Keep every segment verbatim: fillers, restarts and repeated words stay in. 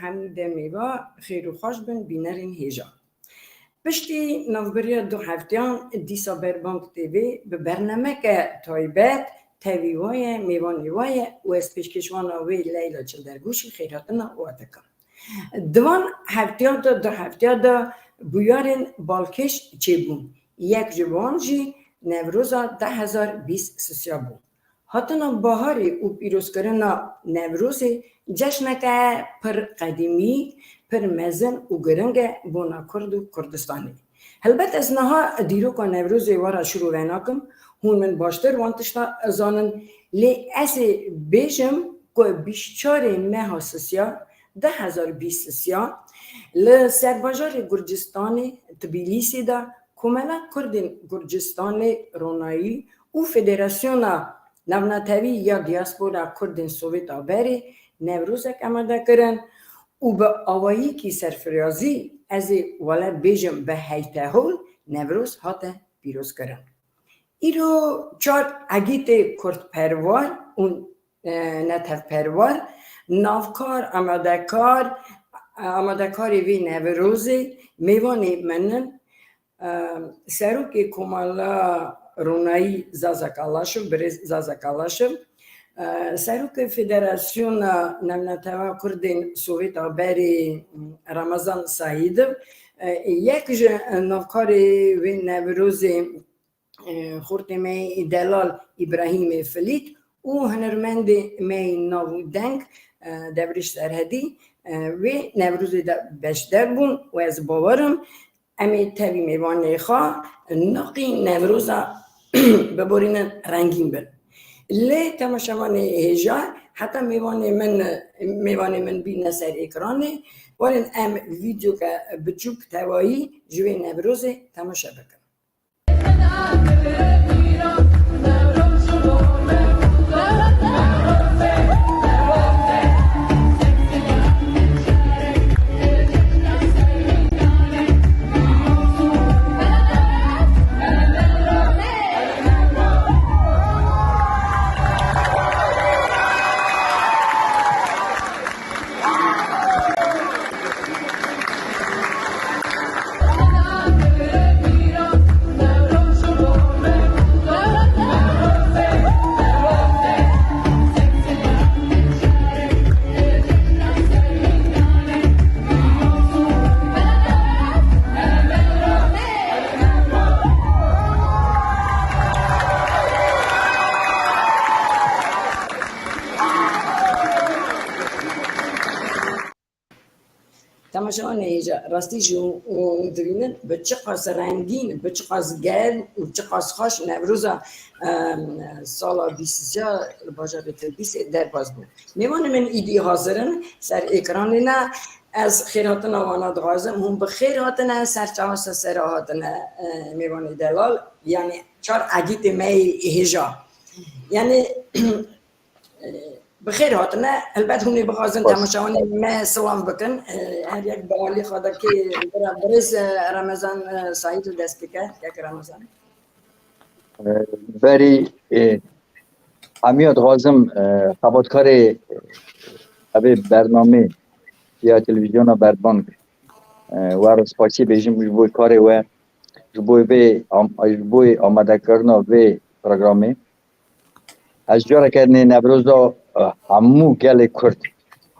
Hemî demê ve xêr û xweş bin bînerên hêja. Piştî navberiya du heftiyan dîsa Berbang T V bi bernameke taybet tevî we ye, mêvanê we ye û ez pêşkêşvana wê Leyla Çildergûşî xêrhatina we dikim. Di van heftiya de, du heftiya de bûyerên balkêş çêbûn. Yek ji wan jî Newroza du hezar bîst sisiya bû. Hatina baharê û pîrozkirina Newrozê ceşneke pir qedîmî, pir mezin û giring e bona Kurd û Kurdistanê. Helbet ez niha dîroka Newrozê we re şirove nakim, hûn min baştir wan tişta zanin, lê ez ê bêjim ku bîst çarê meha sisiya, du hezar bîst sisiya, li serbajarê Gurcistanê, Tbilîsê de Komela Kurdên Gurcistanê Ronayî û Federasyona Navnetewî ya Diaspora Kurdên Sovêta Berê Newrozek amade kirin û bi awayîkî serfirazî, ez ê wele bêjim bi heytehol, Newroz hate pîrozkirin. Îro çar egîtê kurdperwer û, e, netewperwer, navkar, amadekar, amadekarê vê Newrozê mêvanê min in. Serokê Komela Ronayî Zaza Kalaşov, birêz Zaza Kalaşov, Serokê Federasyona Navnetewa Kurdên Sovêta Berê Ramazan Saîdov, yek ji navkarê wê Newrozê, xortê me yê delal Îbrahîmê Filît û hunermendê me yê nav û deng, Devrîş Serhedî, wê Newrozê de beşdar bûn û ez bawer im, em ê tevî mêvanê xwe naqî Newroza biborînin rengîn bin. Lê temaşevanê hêja, heta mêvanê min, mêvanê min bîne ser êkranê, werin em vîdyoke biçûk tevayî ji wê Newrozê temaşe bikin. Temaşevanê hêja, rastî jî hûn dibînin bi çiqas rengîn, bi çiqas germ û çiqas xweş Newroza, em, sala bîst sisiya li bajarê Tilbîsê derbas bû. Mêvanê min îdî hazir in ser êkranê ne. Ez xêrhatina wana dixwazim. Hûn bi xêr hatine, ser çawa ser sera hatine, e, mêvanê delal, yanî çar egîtê me yê hêja. Yanî, e, bi xêr hatine. Helbet hûn ê bixwazin temaşevanê me silav bikin. E, her yek bi alî xwe de kê bira birêz, e, Remezan, e, Saîd û dest bike. Kek Remezan. Berî, e, hemiya dixwazim, e, xebatkarê, e, evê bernamê ya televîzyona Berbang, e, we re spasî bêjim ji bo karê we, ji bo vê am-, ji bo amadekirina vê programê. Ez careke nê Newroza, e, hemû gelê Kurd,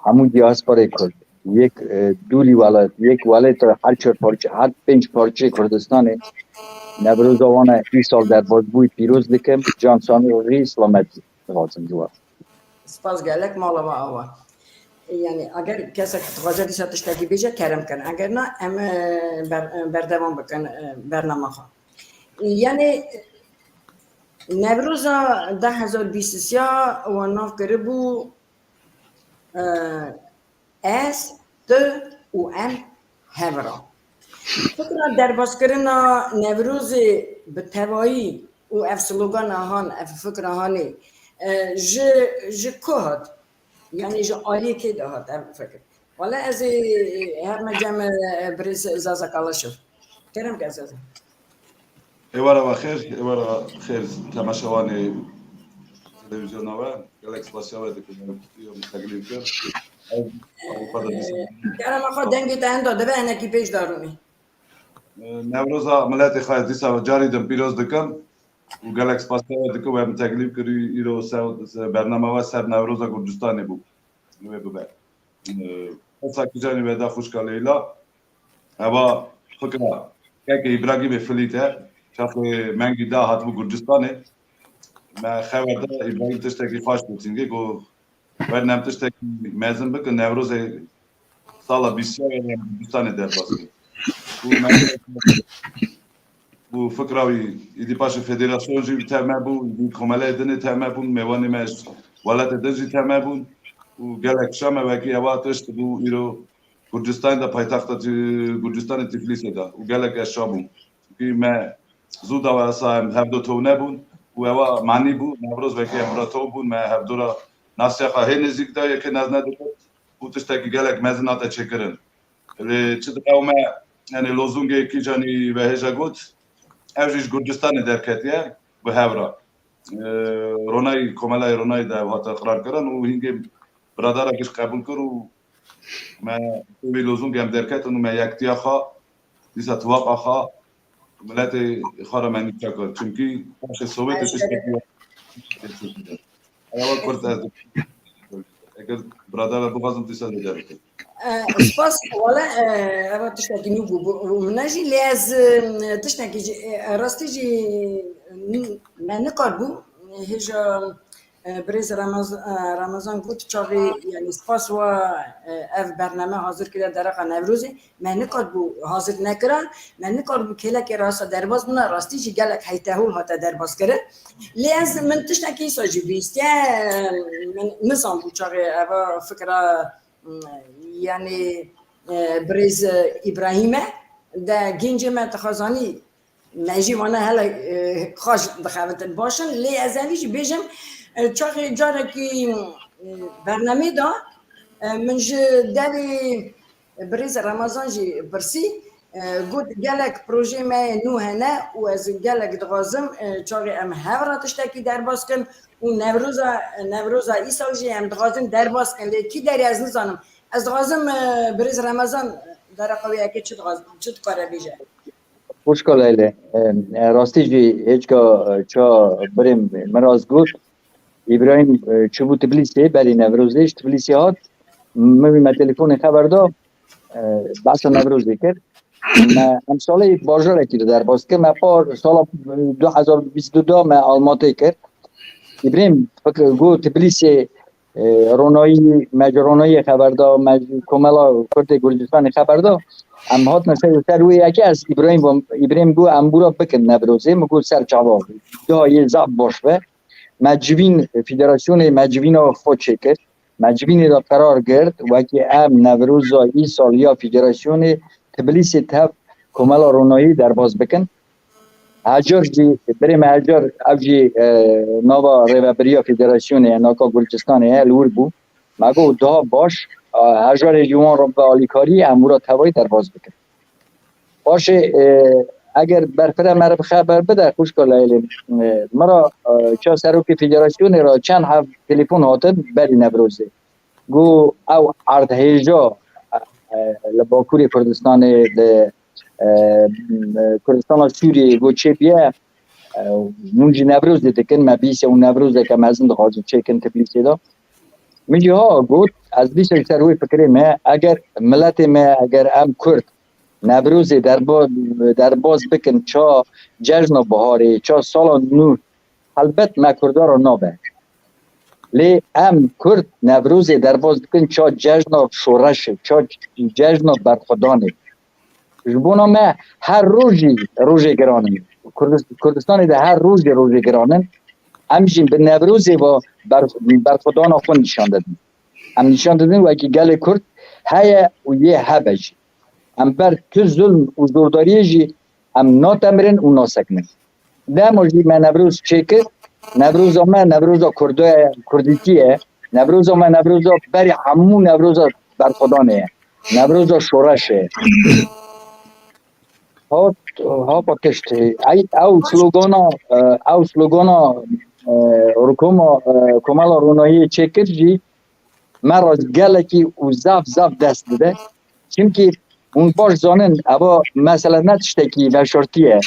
hemû diasporê Kurd, yek, e, dûrî welat, yek welat, her çar parçe, her pênc parçeyê Kurdistanê Newroza wana îsal derbasbûyî pîroz dikim, can sanî rî selametî dixwazim ji we. Spas gelek, mala we ava. Yanî eger kesek dixwaze dîsa tiştekî bêje, kerem kin. Eger na, em, e, ber-, e, berdewam bikin, e, bernama xwe. Yanî Newroza du hezar bîst sê ya wan nav kiribû, e, ez, tu û em hev re. Fikra derbaskirina Newrozê bi tevayî û ev slogana han, ev fikra hanê, e, ji, ji ku hat? Yanî ji aliyê kê de hat ev fikir? Wele ez ê hev me cem, e, birêz Zaza Kalaşov. Kerem ke Zaza. Êwara we xêr, êwara xêr temaşevanê televîzyona we. Gelek spasiya we dikim, ew ya min teklîf kir. Ev, ew xwe de dîsa. Kerema xwe, dengê te henda dibe, hinekî pêş de rûnî. Newroza miletê xwe ez dîsa carî din pîroz dikim û gelek spasiya we dikim, we min teklîf kirî îro ser, bernama we ser Newroza Gurcistanê bû. Wê bibe. Qesa kijanî we da xwişka Leyla. Eva fikra kekê Îbrahîmê Filît e. Çaxê mengî da hatibû Gurcistanê. Me xeber da Îbrahîm tiştekî xweş dîtîngê, got, "Wer nem tiştekî mezin bikin, Newrozê sala bîst em em Gurcistanê derbas bikin." Û me û fikra wî, îdî paşê federasyon jî tev me bû, îdî komeleyê dinê tev me bûn, mêvanê me ji welatê din jî tev me bûn û gelek şa me wekî eva tişt bû îro Gurcistanê de, paytexta Ti-, Gurcistanê Tiflîsê de û gelek ez şa bûm. Çunkî me zû da wesa em hevdo tow nebûn û ewa manî bû, Newroz wekî em ra tow bûn, me hevdo ra nasiya xwe hê nêzîk da, yekê nezne dikir û tiştekî gelek mezin hate çêkirin. Lê çi diqewime, yanî lozûngê kîjanî ve hêja got, ev jî ji Gurcistanê derketiye bi hev re. Ronayî, komelayê Ronayî de ev hate iqrarkirin û hîngê biradara giş qebûl kir û me wî lozûngê em derketin û me yektiya xwe, dîsa tiwaqa xwe, miletê xwe re me nîşa kir. Çimkî paşê Sowêtê tiştekî Ewa kurt ez dikim. Eger biradara bixwazim dîsa zêde bikim. Spas, wala, eva tiştekî nû bû, bû, bû. Hûn jî lê ez, e, tiştekî jî, e, rastî jî, n-, me nikarbû, e, hêja, e, birêz Ramaz-, e, Ramazan got çaxê, yanî spas wa, e, ev bername hazir kiriye dereqa Newrozê. Me nikatbû hazir nekira, me nikatbû kêlekê rasa derbas bûna, rastî jî gelek heytehol hate derbas kirin. Lê ez, min tiştekî îsa jî bihîstiye, min nizanbû çaxê eva fikra, yanî, e, birêz Îbrahîm e, de gencê me dixwazanî me jî wana hele, e, xweş dixebitin baş in. Lê ez evî jî bêjim, e, çaxê carekî, e, bernamê de, e, min ji devê birêz Remezan jî pirsî, e, got, gelek projeyê me yê nû hene û ez gelek dixwazim, e, çaxê em hev re tiştekî derbas kin û Newroza, Newroza îsal jî em dixwazin derbas kin. Lê kî derê ez nizanim. Ez dixwazim, e, birêz Remezan dereqa wê yekê çi dixwaz-, çi dikare bêje? Xwişka Leylê, e, e, rastî jî hêçka, e, ça birêm min rast got, Îbrahîm, e, çûbû Tiblîsê, berî Newrozê ji Tiblîsê hat, min wî me telefonê xeber da, e, behsa Newrozê kir. Me em salê bajarekî li derbas kir, me par sala du hezar bîst û du da me Almatê kir. Îbrahîm, fikir, got Tiblîsê, e, ronayî, me ji ronayiyê xeber da, me ji Komela Kurdê Gurcistanê xeber da. Em hatin ser, ser wê yekê ez Îbrahîm bûm, Îbrahîm got, "Em bûra bikin Newrozê." Min got, "Ser çava." Daha yê zaf baş be. Me civîn, federasyonê me civîna xwe çêkir. Me civînê de qerar girt, wekî em Newroza îsal ya federasyonê Tiblîsê tev Komela Ronayî derbas bikin. Hejar jî, birê me Hejar, ev jî, e, nava rêvebiriya federasyonê ye, naka Gurcistanê ye, li wir bû. Me got, "Daha baş, e, Hejarê ji wan re bibe alîkarî, em wira tevayî derbas bikin." Paşê, e, eger berfireh meriv xeber bide, xwişka Leylê, e, min re, e, ça serokê federasyonê re çend heb telefon hatin berî Newrozê. Got, ew erdhêja, e, li Bakurê Kurdistanê, li, e, Kurdistana Sûriyê, got, çêbûye, e, hûn jî Newrozê dikin, me bihîstiye û Newrozeke mezin dixwazin çêkin Tiblîsê de. Min jî ha got, ez dîsa ser wê fikirê me, eger miletê me, eger em Kurd Newrozê derba-, derbas bikin, ça cejna biharê, ça sala nû, helbet me Kurda re nabe. Lê em Kurd Newrozê derbas dikin, ça cejna şoreşê, ça cejna berxwedanê. Ji bona me her rojî rojê giran in. Kurdis-, Kurdistanê de her rojî rojê giran in. Em jî bi Newrozê ve ber-, berxwedana xwe nîşan didin. Em nîşan didin wekî gelê Kurd heye û yê hebe jî. Em ber tu zulm û zordariyê jî em natemirin û nasekinin. Dema jî me Newroz çêkir, Newroza me Newroza Kurdo-, Kurdîtî ye. Newroza me Newroza berî hemû Newroza berxwedanê ye. Newroza şoreşê ye. Hat, ha paqij tê. Ey, ew slogana, e, ew slogana, e, rukoma, e, Komela Ronahiyê çêkir jî, me re gelekî û zaf zaf dest dide. Çimkî hûn baş zanin, eva mesela ne tiştekî veşartî ye.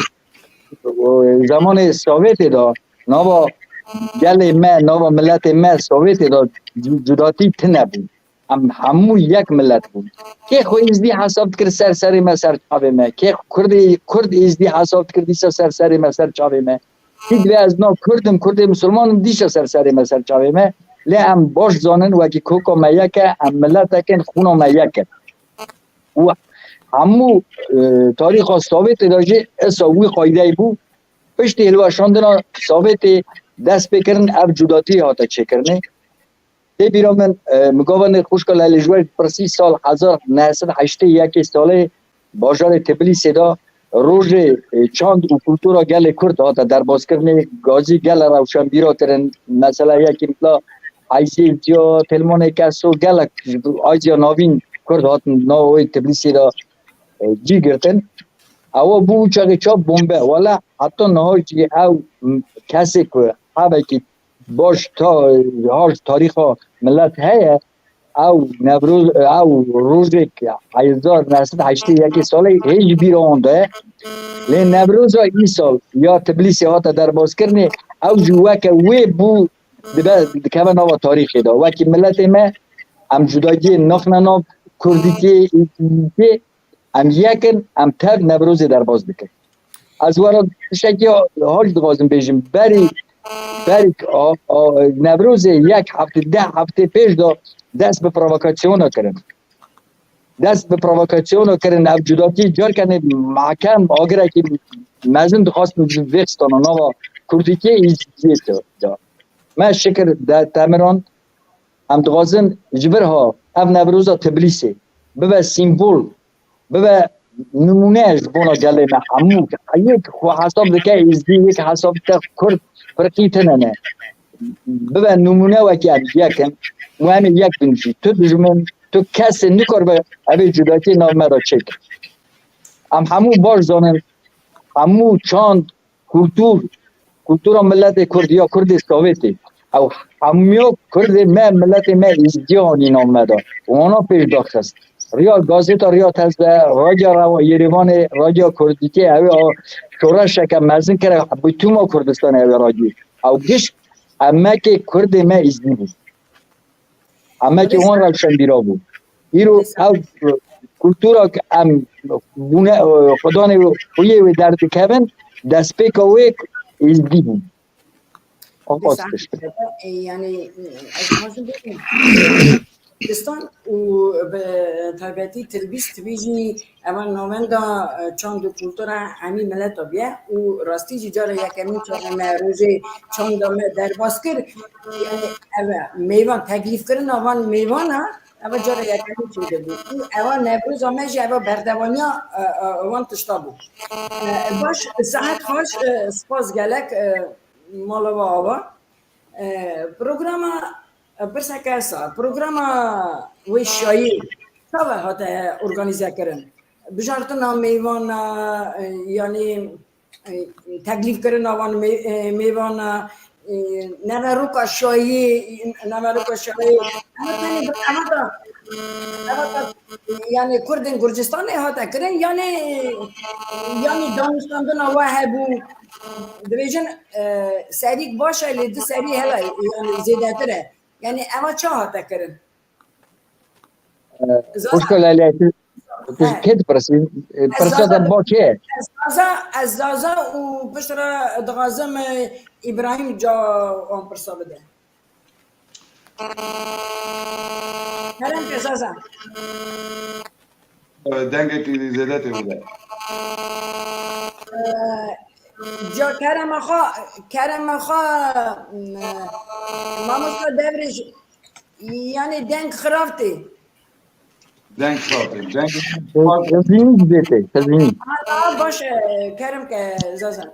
Û zemanê Sovêtê de nava gelê me, nava miletê me Sovêtê de cu- cudatî tine bû. Em hemû yek milet bûn. Kê xwe êzdî hesab dikir ser serê me ser çavê me. Kê kurdê kurd êzdî hesab dikir dîsa ser serê me ser çavê me. Kî divê ez na kurd im, kurdê misilman im dîsa ser serê me ser çavê me. Lê em baş zanin wekî koka me yek e, em miletek in, xûna me yek e. Û hemû e, tarîxa Sovêtê de jî esa wî qaydeyê bû. Piştî hilweşandina Sovêtê dest pê kirin ev cudatî hate çêkirinê. Tê bîra min, e, min gava nê xwişka Leyla ji we pirsî sal hezar neh sed heştê yekê salê bajarê Tbilîsê de rojê, e, çand û kultura gelê Kurd hate derbazkirinê, gazî gele rewşenbîra kirin. Mesela yekî mitla Eyzî Ziya, Telmanê Keso gelek ji Aziya Navîn Kurd hatin nava wê Tbilîsê de, e, cî girtin. Ewa bû çaxê çap bombe. Wala heta niha jî ew, m, kesê ku hevekî baş ta, har tarîxa milet heye, ew Newroz, ew rojek hezar neh sed heştê yekê salê hê ji bîra wan de ye. Lê Newroza îsal ya Tbilîsê hate derbazkirinê, ew jî weke wê bû, dibe, dikeve nava tarîxê de. Wekî miletê me, em cudagiyê naxine nav kurdîtiyê, êtnîtiyê, em yek in, em tev Newrozê derbas dikin. Ez we re tiştekî hoj dixwazim bêjim. Berî, berî a, a, Newrozê yek heftê, deh heftê pêş de dest bi provokasyona kirin. Dest bi provokasyona kirin. Ev cudatî carkenê mekem agirekî mezin dixwastin vêxistana nava kurdîtiyê êzdiyê de. Me şikir de Temiran, em dixwazin ji vir ha ev Newroza Tbilîsê bibe sîmbol, bibe nimûne ji bona gelê me hemû. Yek xwe hesab dike êzdî, yek hesab dike kurd, firqî tine ne. Bibe nimûne wekî em yek in û em ê yek bin jî. Tu dijmin, tu kesê nikaribe evê cudatiyê nav me de çêke. Em hemû baş zanin, hemû çand, kultur, kultura miletê Kurd ya Kurdê Sovêtê. Ew hemiya Kurdê me, miletê me êzdiya anî nav me de. Wana pêş daxist. Riya gazeta Riya Teze, Radya Rewa-, Yerêvanê, Radya Kurdîtê, ew ê a şoreşeke mezin kire, bi tûma Kurdistanê ew ê radyo. Ew giş emekê Kurdê me êzdî bû. Emekê wan rewşenbîra bû. Îro ev kultura ku em bûne, xudanê wê, xuyê wê derdikevin, destpêka wê êzdî bû. Ew qas tişt e. E, yani, ez dixwazim bêjim, Kurdistan û bi taybetî Tilbîs, Tilbîs jî eva navenda, e, çand û kultura hemî mileta bûye û rastî jî cara yekemîn çaxê me rojê çanda me derbas kir. Yani, eve mêvan, teklîfkirina van mêvana, eva cara yekemîn çêdibû. Û eva Newroza me jî eva berdewamiya, e, e, wan tişta bû. E, baş, saet xweş, e, spas gelek, e, mala we ava. E, programa, e, pirseke sa, programa wê şayî çawa hate organîze kirin? Bijartina mêvana, e, yanî, e, teklîfkirina van mê-, e, mêvana, e, neveroka şayî, neveroka şayî. Ama tenê bi, ama da, ama da, yani Kurdên Gurcistanê hate kirin, yani, yani danûstandina we hebû, dibêjin, e, serîk baş e, lê du serî hela, yani zêdetir e. Yani eva ça hate kirin? Zaza. Xwişka Leyla, tu, tu ji kê dipirsî? E, pirsa te ba kê? Ez Zaza, ez Zaza û piştre dixwazim, e, Îbrahîm ca wan pirsa bide. Kerem ke Zaza. Dengekî zêde tê wile. Ca kerema xwe, kerema xwe, mamosta Devrêj, yani deng xirab tê. Deng xirab tê. Deng xizînî dibê tê, xizînî. Ha, baş e, kerem ke Zaza.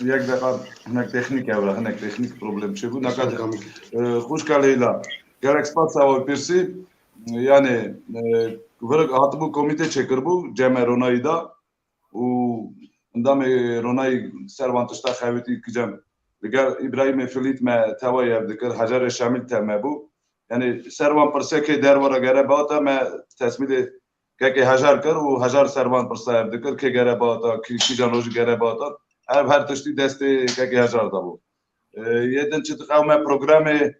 Yek deqa hinek teknîk ew re, hinek teknîk problem çêbû. Neka, e, xwişka Leyla. Gelek spas sewa pirsî. Yani, e, vir hatibû komîte çêkiribû, cem e Ronayî da. Û endamê Ronayî ser van tişta xebitî ki cem. Li gel Îbrahîmê Filît me tevayî ev dikir, Hejarê Şemîl tev me bû. Yanî ser wan pirsê kê derve re gere bihata me tesmîlê kekê Hejar kir û Hejar ser van pirsa ev dikir, kê gere bihata, kî, kîjan rojî gere bihata. Ev her tiştî destê kekê Hejar de bû. E, yê din çi dixew me programê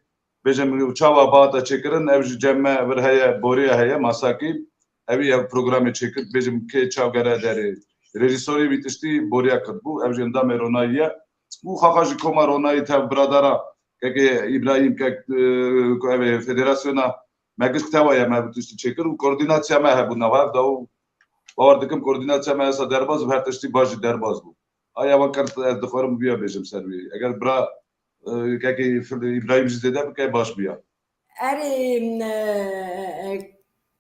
bêjim çawa bihata çêkirin, ev jî cem me vir heye, Boriya heye, Masakî. Ew ê ev programê çêkir, bêjim kê çaw gere derê. Rejîsorê wî tiştî Boriya Kurt bû, ev jî endamê Ronayî ye. Û xaxa jî koma Ronayî tev biradara, kekê Îbrahîm, kek, e, ku ev ê federasyona me giş tewa ye, me bi tiştî çêkir û koordînatsiya me hebû nav hev de û bawer dikim koordînatsiya me esa derbas û her tiştî baş jî derbas bû. Aya wan kar ez dixwarim viya bêjim ser wî. Eger bira, e, kekê Fil-, Îbrahîm jî zêde bike baş bûya. Erê, e, e,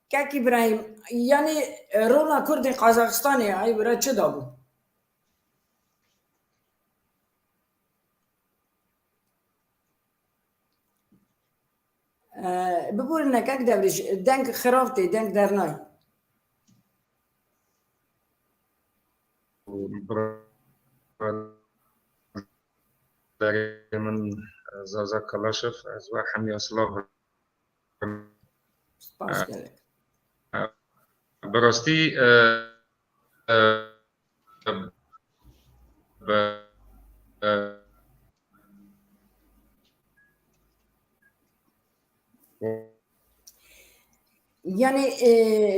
kek Îbrahîm, yanî rola Kurdên Qazaxistanê ay wira çi dabû? E, biborîne kek Devrîş, deng xirav tê, deng dernay. Birayê min Zaza Kalaşev, ez we hemiya silav dikim. Spas gelek. Bi rastî, e, e, bi, e, Yanî, e,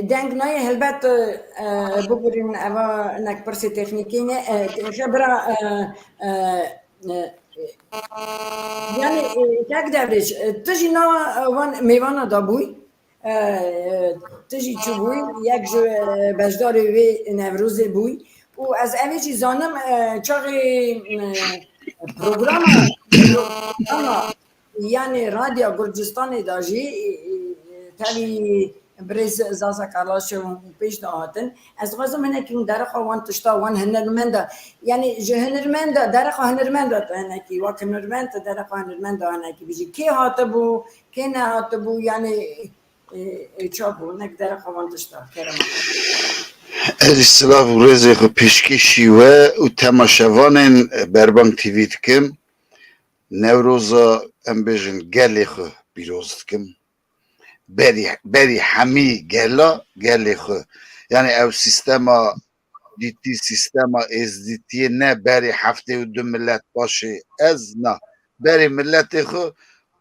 deng nayê helbet, e, bibûrin eva nek pirsê teknîkî ne, e, te-, xe bira, e, e, e, yanî, e, kek Devrêj, e, tu jî na, e, wan mêvana da bûyî, e, tu jî çi bûyî, yek ji, e, beşdarê wê Newrozê bûyî û ez evê jî zanim, e, çaxê, e, programa, programa, yanî Radya Gurcistanê de jî, e, e, tevî birêz Zaza Kalaşev û pêş de hatin. Ez dixwazim hinekî min derexa wan tişta, wan hunermenda, yanî ji hunermenda, derexa hunermenda tu hinekî, wek hunermend tu derexa hunermenda hinekî bijî. Kê hatibû, kê nehatibû, yanî, e, e, ça bû, hinek derexa wan tişta, kerema. Ez jî silav û rêzê xwe pêşkêşî we û temaşevanên Berbang T V dikim. Newroza, em bêjin, gelê xwe pîroz dikim. Berî, berî hemî gela, gelê xwe. Yanî ev sîstema dîtî, sîstema êzdîtiyê ne berî heftê û du milet paşê ez, na. Berî miletê xwe,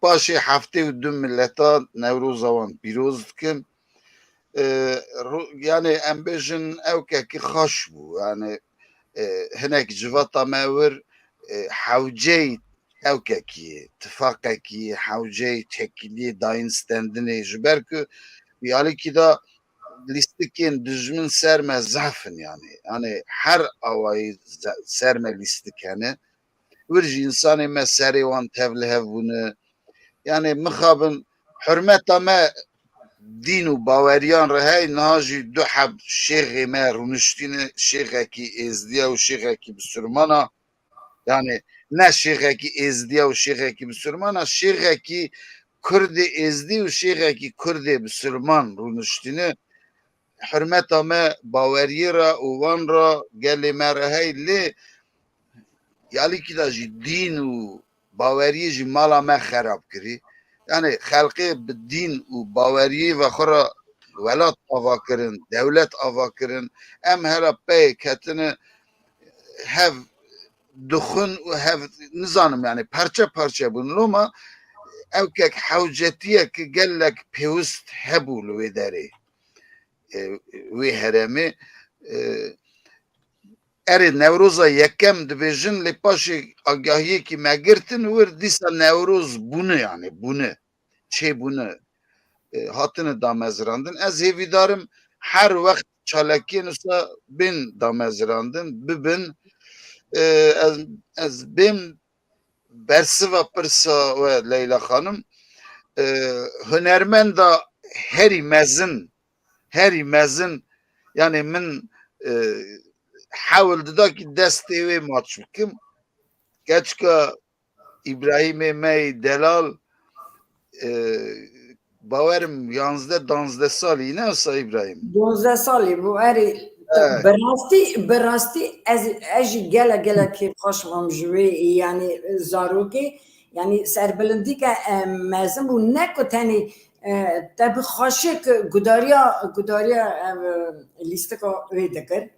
paşê heftê û du mileta Newroza wan pîroz dikim. E, ru-, yanî em bêjin ew kekî xaş bû. Yanî, e, hinek civata me wir, e, hewceyî ew kekî, tifaqekî, hewceyî tekîliyê dayîn stendinê, ji ber ku realîkî de lîstikên dijmin ser me zehf in, yanî. Yanî her awayî ze-, ser me lîstik hene. Wir jî însanê me serê wan tev li hev bûne. Yanî mixabin hurmeta me dîn û baweriyan re hey, niha jî du heb şêxê me rûniştîne, şêxekî êzdiya û şêxekî bisurmana. Yanî ne şêxekî êzdiya û şêxekî bisurmana, şêxekî kurdê êzdî û şêxekî kurdê bisurman rûniştîne. Hurmeta me baweriyê re û wan re, gelê me re hey, lê realîkî de jî dîn û baweriyê jî mala me xerab kirî. Yanî xelkê bi dîn û baweriyê ve xwe re welat ava kirin, dewlet ava kirin. Em hela peyê ketine hev dixwin û hev, nizanim, yanî parçe parçe bûn. Loma ew kek hewcetiyek gelek pêwist hebû li wê derê, e, wê herêmê. E, erê Newroza yekem dibêjin, lê paşê agahiyekî me girtin wir, dîsa Newroz bûne, yanî bûne, çêbûne, e, hatine damezrandin. Ez hêvîdar im her wext çalakiyên wisa bên damezrandin, bibin. E, ez, ez bêm bersiva pirsa we, Leyla Xanim. E, hunermenda herî mezin, herî mezin, yanî min, e, hewl dida ki destê wê maç bikim. Keçika Îbrahîmê me yî delal, e, bawerim yanzdeh danzdeh salî ne wisa Îbrahîm? Donzdeh salî bû, erê, Bi rastî, bi rastî ez, ez jî gelek, gelek kêfxweş mam ji wê, yanî zarokê, yanî serbilindîke, e, mezin bû. Ne ku tenê, e, te bi xweşik gudariya, gudariya, e, lîstika wê dikir.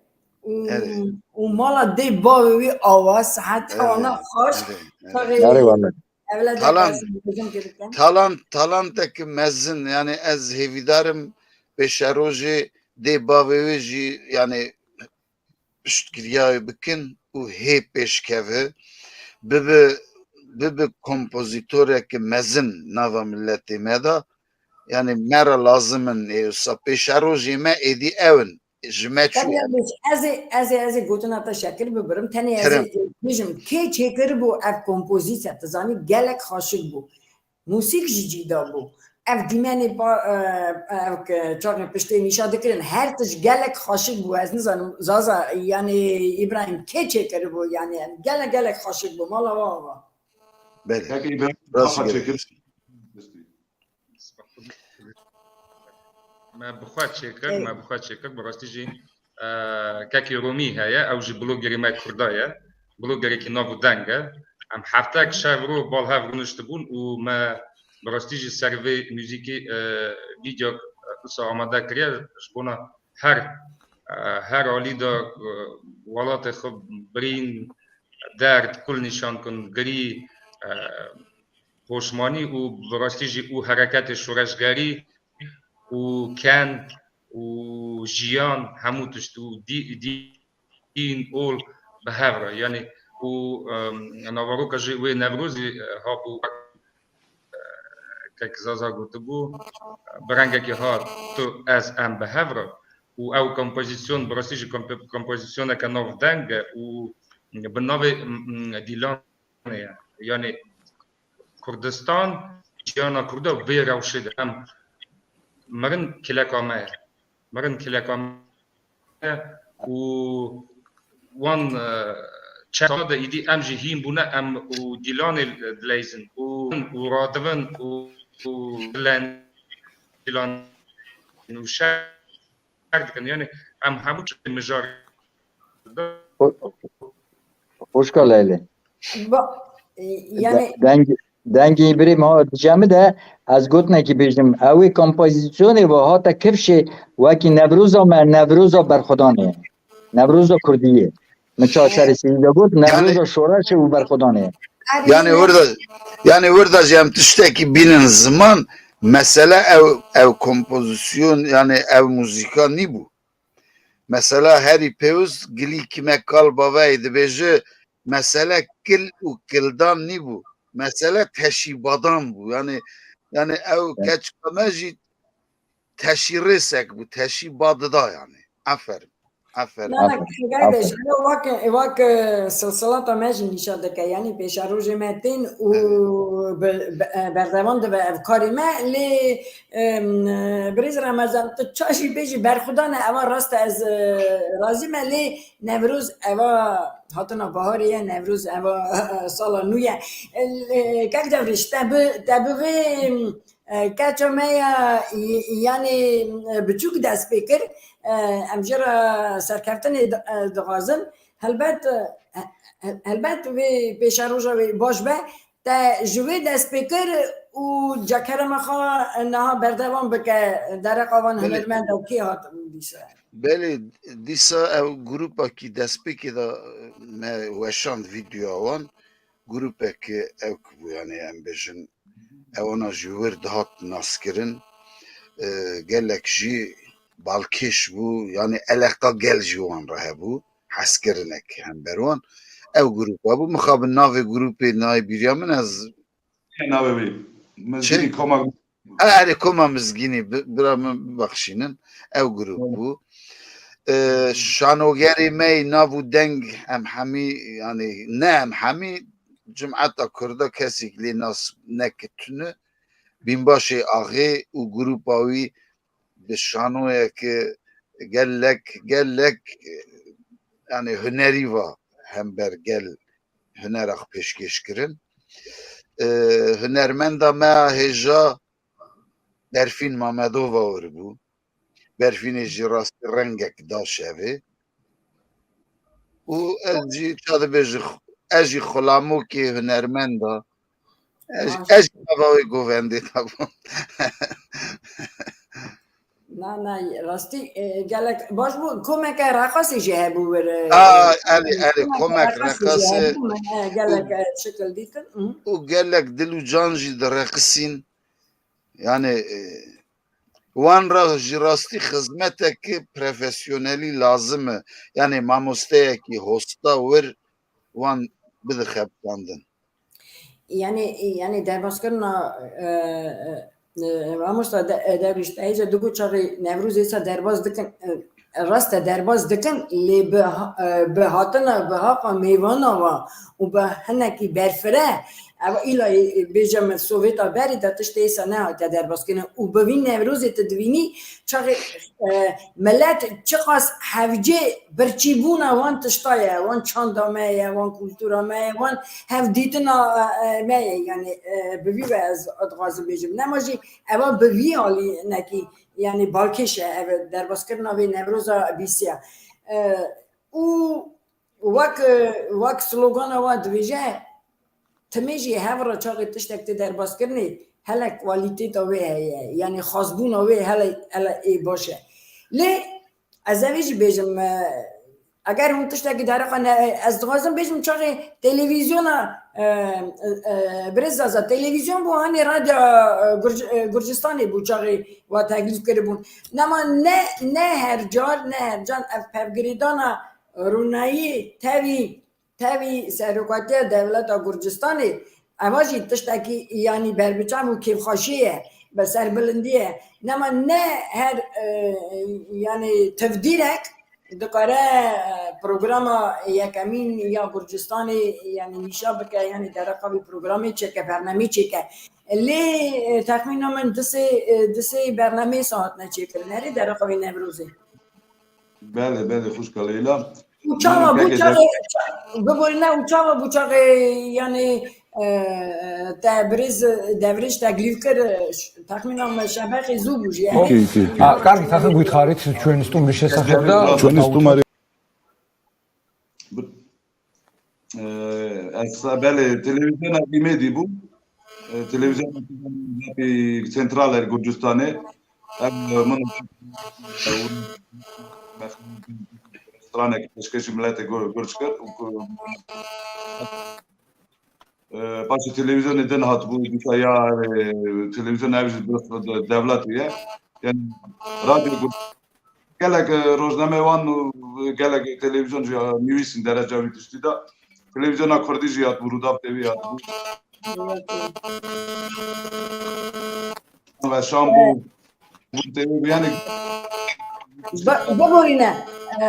Û, Evet. û mala dê bavê wî awa, sihet Evet, wana evet, xweş. evet, evet. Çaxê Yarê wana. Evlada Talan, Kazim, Kazim Kırık'tan. Talan, talantek mezin, yani ez hêvîdarim pêşerojê dê bavê wê jî, yani piştgiriyayê bikin û hê pêşkeve, bibe, bibe kompozitoreke mezin nava milletê me de. Yani me re lazim in ê wisa pêşerojê me êdî ew in. Ji me çû. Tabii, ez ê, ez ê, ez ê gotina te şekil bibirim. Tenê ez ê Kerem. Bêjim, kê çêkiribû ev kompozîsya, tu zanî gelek xweşik bû. Mûsîk jî cîda bû. Ev dîmenê pa, e, ev ke çaxê piştê nîşa dikirin, her tişt gelek xweşik bû. Ez nizanim, Zaza, yanî Îbrahîm, kê çêkiribû, yanî em gelek, gelek xweşik bû. Mala wa ava. Belê. Peki, Îbrahîm, Rast kafa gelin. Çekir. Me bi xwe çêkir, Ey. me bi xwe çêkir, bi rastî jî, e, kekî Romî heye, ew jî blogerê me Kurda ye, blogerekî nav û deng e. Em heftek şev ro bal hev rûniştibûn û me bi rastî jî ser vê muzîkî, e, vîdeo, e, wisa amade kiriye, ji bona her, e, her alî de, e, welatê xwe birîn, derd, kul nîşan kin, girî, e, poşmanî û bi rastî jî û hereketê şoreşgerî û kend û jiyan, hemû tişt û dî-, dîn ol bi hev re. Yanî û, em, naveroka jî wê Newrozî, e, habû, e, kek Zaza gotibû, bi rengekî hat tu ez em bi hev re û ew kompozîsyon bi rastî jî kompo-, kompozîsyoneke navdeng e û bi navê, m, m, Dîlan ye. Yanî Kurdistan, jiyana Kurda vê rewşê de em mirin kileka me ye. Mirin kileka me ye û wan, e, çend sala de îdî em jî hîn bûne, em û Dîlanê dileyzin û, û radivin û, û dilen Dîlan û şer dikin. Yanî em hemû mijar Xo-, xwişka Leylê. Ba-, e, De-, yanî deng-, dengê birê me dicemi de ez gotinekî bêjim. Ew ê kompozisyonê ve hate kifşê wekî Newroza me, Newroza berxwedanê ye. Newroza Kurdî ye. Min çaşerê seyî de got, Newroza şoreşê û berxwedanê ye. Yanî wir de, yanî wir de jî em tiştekî bînin ziman, mesele ew, ew kompozîsyon, yanî ew muzîka nîbû. Mesela herî pêwist gilî kime kal bavayê dibêje, mesele kil û kildan nîbû. Mesele teşîbadan bû. Yanî, yanî ew Evet. Keçika me jî teşî rêsek bû, teşî ba dida yanî. Aferin. Aferin. Na, na, Aferin. Aferin. Wak, wak, e, silsilata me jî nîşan dike. Yanî pêşerojê me tên û Evet. be-, be-, e, berdewam dibe ev karê me. Lê, em, e, birêz Remezan, tu ça jî bêjî berxwedan e, eva rast e, ez, e, razî me, lê Newroz eva hatina baharê ye, Newroz eva sala nû ye. E, lê, kek Cewrîş, te bi, te bi vê, e, keça me ya, y-, yanî, e, biçûk dest pê kir, e, em jê re serkeftinê di-, e, dixwazin. Helbet, e, he-, helbet vê pêşeroja wê baş be. Te ji wê dest pê kir û cekere me xwe niha berdewam bike, dereqa van Belê. Hunermenda kê hat dîsa? Belê, dîsa ew grûpekî destpêkê de me weşand vîdyoya wan. Grûpek ewk bû, yanî em bêjin, ewana ji wir dihat naskirin. E, gelek jî balkêş bû, yanî eleqa gel ji wan re hebû. Heskirinek hember wan. Ew grûpa bû. Mixabin navê grûpê nayê bîriya min ez Navê wî. Mizgînî Çi? Koma. E, erê Koma Mizgînî, bi-, bira min bibexşînin. Ew grûp Evet. bû. E, şanogerê me yê nav û deng em hemî, yanî ne em hemî, cimeta Kurda kesîk lê nas neke tune. Bînbaşê Axê û grûpa wî bi şanoyeke gelek, gelek, e, yanî hunerî va hember gel hunerax pêşkêş kirin. E, hunermenda me ya hêja Berfîn Mamedova wir bû. Berfînê jî rastî rengek da şevê. Û ez jî, ça dibêjim, ez jî xulamokê hunermend a. Ez, ez jî nava wê govendê de bûm. Na, na, rastî, e, gelek baş bû. Komeke reqasê jî hebû wir, e, A, elê, elê, komek reqasê jî reqasê hebû, me, e, gelek, û, e, şekil dîtin. Hı. Û gelek dil û can jî direqisîn. Yani, e, wan ra jî rastî xizmeteke profesyonelî lazim e. Yani mamosteyekî hosta wir wan bidixebitandin. Yani, yani derbaskirina, e, e, e, mamosta de, e, Derwîş, te hêja digot çaxê Newrozê sa derbas dikin, e, rast e, derbas dikin, lê bi ha-, e, bi hatina, bi haqa mêvana wa û bi hinekî berfireh, ev îla, e, bêje min Sovêta berê de tiştê êsa nehatiye derbaskirin û bi vî Newrozê tu divînî çaxê, e, milet çiqas hevcê birçîbûna wan tişta ye, wan çanda me ye, wan kultura me ye, wan hevdîtina, e, e, me ye, yani, e, bi vî ve ez dixwazim bêjim. Nema jî eva bi vî alî nekî, yani balkêş e, ev derbaskirina vê Newroza bîsiya. E, û wek, wek slogana wan dibêje, timê jî hev re çaxê tiştek tê derbaskirinê, hele kwalîteta wê heye, yani xwazbûna wê hele, hele ê baş e. Lê ez evê jî bêjim, e, eger hûn tiştekî dereqa ne, ez dixwazim bêjim çaxê televîzyona, e, e, e, birêz Zaza, televîzyon bû, hanê radyo, e, Gurc-, e, Gurcistanê bû çaxê wa teklîf kiribûn. Nema ne, ne her car, ne her can ev pevgirêdana rûnayî tevî, tevî serokatiya dewleta Gurcistanê, eva jî tiştekî yanî berbiçav û kêfxweşiyê ye, bi serbilindî ye. Nema ne her, e, yanî tevdîrek dikare, e, programa yekemîn ya Gurcistanê, yanî nîşan bike, yanî dereqa vî programê çêke, bernameyê çêke. Lê, e, texmîna min du sê, e, du sê bernameyê sa hatine çêkirin. Erê dereqa vî Newrozê. Belê, belê, xwişka Leyla. Û çawa bû çaxê, biborîne û çawa bû çaxê, yanî, e, te birêz Derwîş teklîf kir, e, ş-, texmîna me şebexê zû bû jî, yanî. Okey, okey, okey. Ha, kargî taxin guyt xarit, çuenistum rişe saxebda. Çuenistum arê. Ee, ez belê televîzyona Îmêdî bû. Ee, televîzyona Central er Gurcistanê. Ev, e, min stranek pêşkêşî miletê Gur-, Gurc kir û ku, e, paşê televîzyonê din hatibû, dîsa ya, e, televîzyona ev jî de-, de-, dewletê ye. Yani radyo Gur-, Gelek, e, rojname wan û gelek televîzyon jî, e, nivîsîn dereca wî tiştî de. Televîzyona Kurdî jî hatibû, Rûdaw T V hatibû. Ve Şam bû. Bû T V bû, yani. Bi-, biborîne. E,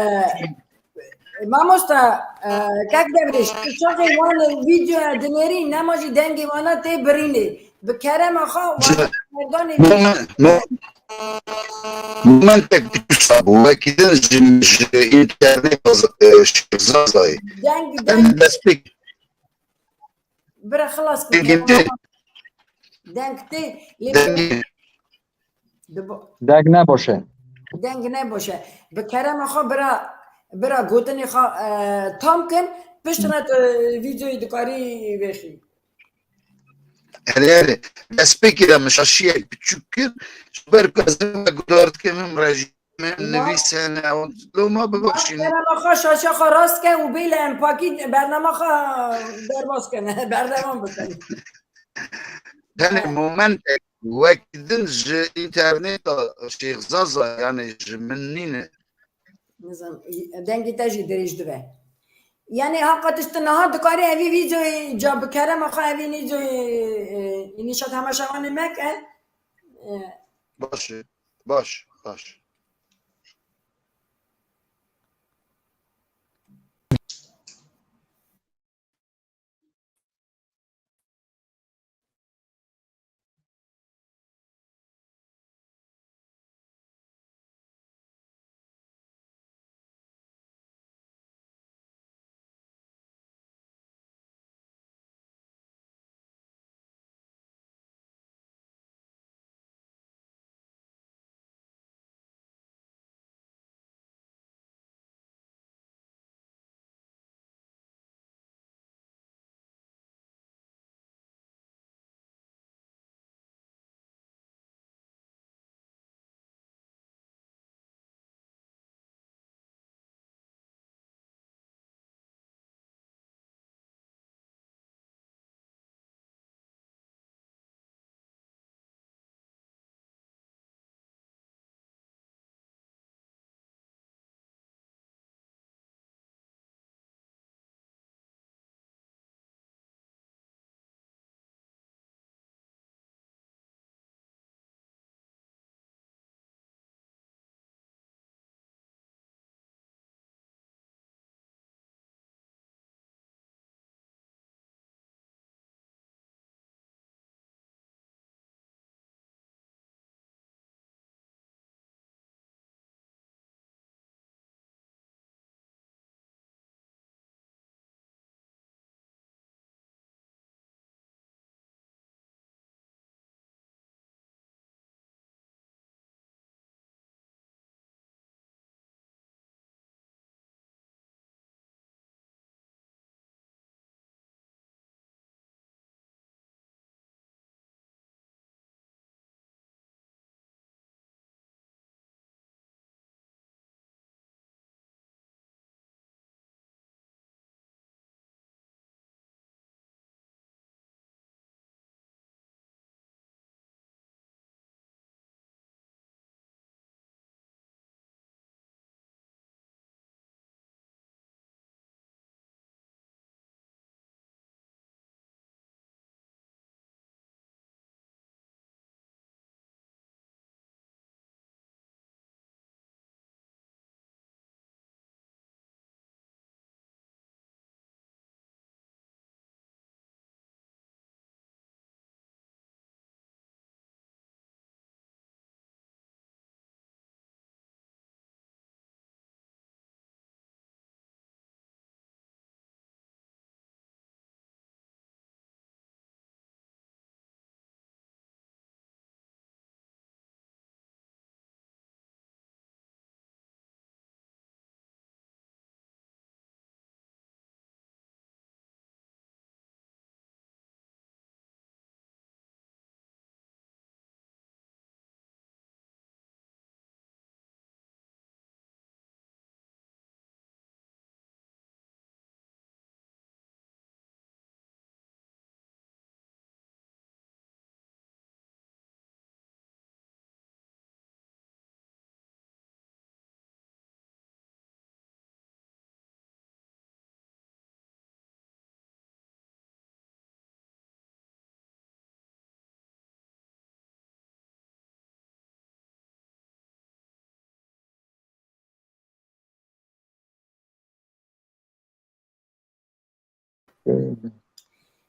mamosta, e, kek Derwîş, tu çaxê wan vîdyoya dinêrî, nema jî dengê wana tê birînê. Bi kerema xwe, wan merdanê Momen-, mo-, momentek biçûk sabû, wekî din ji, ji înterneta z-, e, Şêxzazayê. Deng, Em deng, destpêk bira xilas bike. Dengê tê. Deng tê, lê Dengê. Dibo- Deng ne baş e. Deng ne baş e. Bi kerema xwe bira, bira gotinê xwe, e, tam kin, piştre tu vîdeoyê dikarî vêxî. Erê, erê. Destpêkê de min şaşiyek biçûk kir. Ji ber ku ez ê guhdar dikim, him rejî me, him nivîs hene. Loma bibexşîn. Bernama xwe, şaşiya xwe rast ke û bê li empakî bernama xwe derbas kin. Berdewam bikin. Tenê momentek wekî din ji înterneta Şêxzaza, yani ji min nîne. Nizam, dengê te jî dirêj dibe. Yani haqa tişt niha dikarî evî vîdeoyê ca bi kerema xwe evî vîdeoyê, e, nîşa temaşevanê meke. E, Baş e, baş, baş.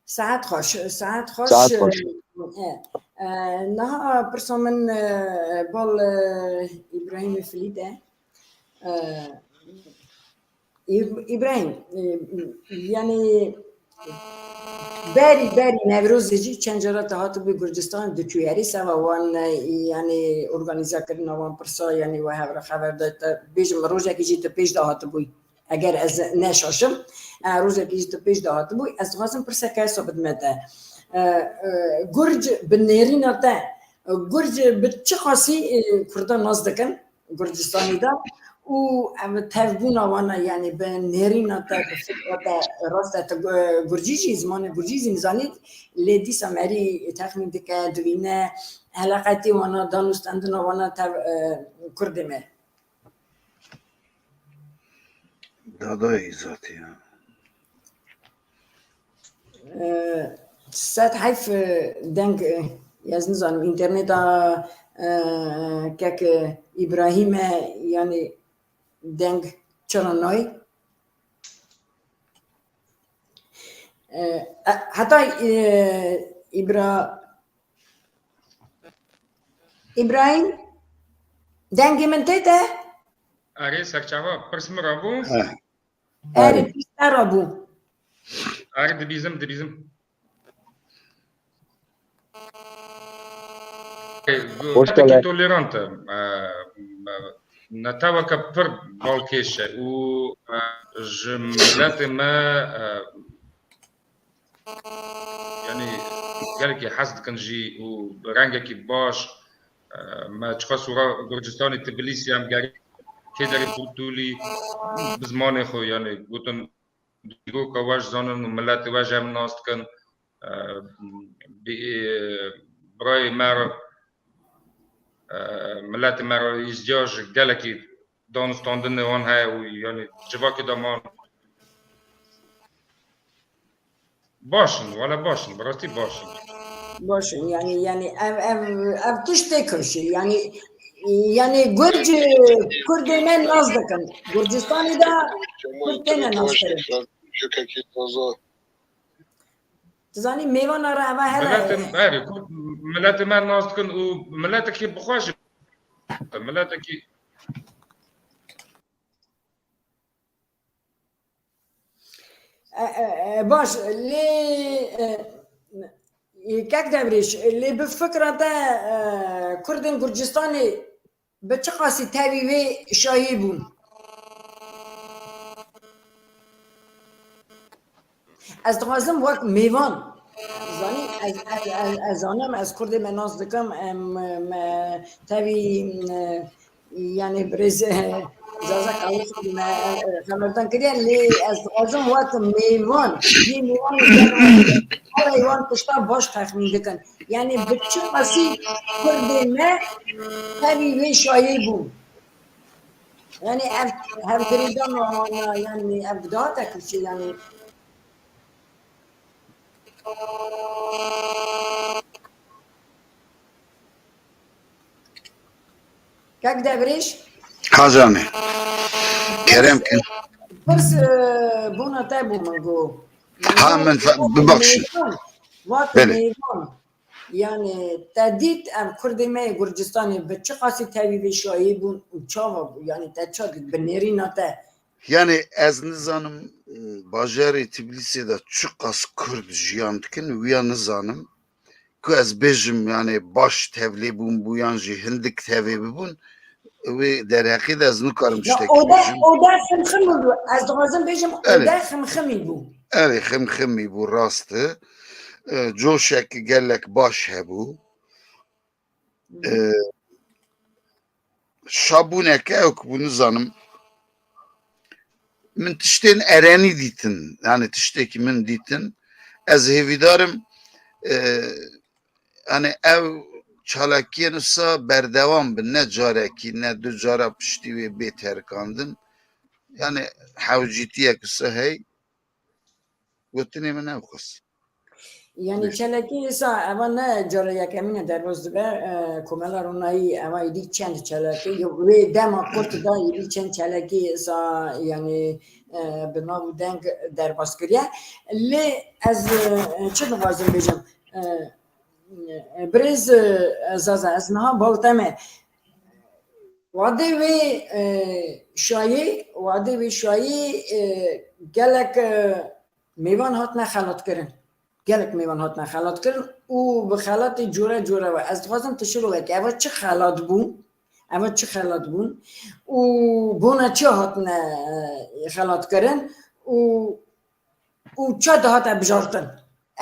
Saet xweş, saet xweş. Saet xweş. E, e, niha pirsa min, e, bal, e, Îbrahîmê Filî de. E, Îb-, Îbrahîm, e, yanî berî, berî Newrozê jî çend cara te hatibû Gurcistan diçûyerî, seva wan, e, yanî organîzekirina wan pirsa, yanî we hev re xeber de te bêjim, rojekî jî tu pêş de hatibûyî. Eger ez neşaşim, e, rojekî jî tu pêş de hatibû, ez dixwazim pirseke hesa bidime te. E, e, Gurc bi nêrîna te, Gurc bi çi qasî, e, Kurdan nas dikin Gurcistanê de û ev tevbûna wana, yanî bi nêrîna te, bi fikra te, rast e, tu Gu-, Gurcî jî, zimanê Gurcî jî nizanî, lê dîsa merî texmîn dike, divîne, eleqetî wana, danûstendina wana tev, e, Kurdê me. Dadayê zatî ya. E, sed heyf, e, deng, e, ez nizanim, înterneta, e, kek, e, Îbrahîm e, yanî deng çira nayê? E, e, heta, e, Îbra-, Îbrahîm, dengê min tê te? Erê, serçava, pirs min rabû? He. Erê, erê. Pirs te rabû. Erê, dibîzim, dibîzim. Hoş geldin. Mileteke tolerant e. E, e, neteweke pir balkêş e û, e, ji miletê me, e, yanî gelekî hez dikin jî û bi rengekî baş, e, me çiqas û ra Gurcistanê Tbilîsî em gerî kê derê Qurtulî bi zimanê xwe, yanî gotin dîroka we ji zanin û miletê we ji em nas dikin. E, bi-, e, birayê me re, e, miletê me re îhtiyac gelekî danûstandinê wan heye û yanî civakê de man. Baş in, wele baş in, bi rastî baş in. Baş in, yanî, yanî ev, ev, ev tişt tê kifşî, yanî, yanî Gurc, Kurdê me nas dikin. Gurcistanê de Kurd têne nas kirin. Tu zanî mêvana re eva hele. Miletê, erê, Kurd, miletê me nas dikin û miletekî bi xwe jî, miletekî E, e, e, baş, lê, e, e, kek Devrêş, lê bi fikra te, e, Kurdên Gurcistanê bi çi qasî tevî vê şayî bûn? Ez dixwazim wek mêvan, zanî, ez, ez, ez, ez zanim, ez Kurdê me nas dikim, em, me tevî, e, yanî birêz, e, Zaza Kawus me, e, xeberdan kiriye, lê ez dixwazim wek mêvan, yê mêvan û wan tişta baş texmîn dikin. Yanî bi çi qasî Kurdê me tevî vê şayê bûn? Yanî ev hevgirêdana wana, yanî ev dihate kifşê, yanî. Kek Devrêş? Ha canê. Kerem kin. Pirs, e, bona te bû min got. Ha, min fe-, bibexşin. Mêvan. Wate mêvan. Belê. Yanî te dît ev Kurdê me yê Gurcistanê bi çi qasî tevî vê şayî bûn û çawa bû? Yanî te ça dît bi nêrîna te? Yanî ez nizanim, e, bajarê Tbilîsê de çiqas Kurd jiyan dikin, wiya nizanim. Ku ez bêjim, yanî baş tevlê bûn bû yan jî hindik tevê bibûn, wê derheqê de ez nikarim tiştek bêjim. Ya, o de, o de ximxim bû. Ez dixwazim bêjim, o de ximximî bû. Erê, ximximî bû, rast e. E, coşek gelek baş hebû. E, şabûneke ew ku bû nizanim. Min tiştên erenî dîtin. Yanî tiştekî min dîtin. Ez hêvîdar im, e, yanî ev çalakiyên wisa berdewam bin. Ne carekî, ne du cara piştî wê bê terikandin. Yanî hewcîtiyek wisa hey. Gotinê min ew qas. Yanî Beş. Çalakî êsa eva ne cara yekemîn e derbas dibe, e, Komela Ronayî eva êdî çend çalakî, wê dema kurt de êdî çend çalakî êsa, yanî, e, bi nav û deng derbas kiriye. Lê ez, e, çi dixwazim bêjim? E, e, birêz, e, Zaza, ez niha bal te me. Wadê wê, e, şayê, wadê wê şayê, e, gelek, e, mêvan hatine xelatkirin. Gelek mêvan hatine xelatkirin û bi xelatê cure cure ve. Ez dixwazim tu şirovekî, eva çi xelat bû? Eva çi xelat bûn? Û bona çi hatine, e, xelatkirin? Û, û ça dihate bijartin?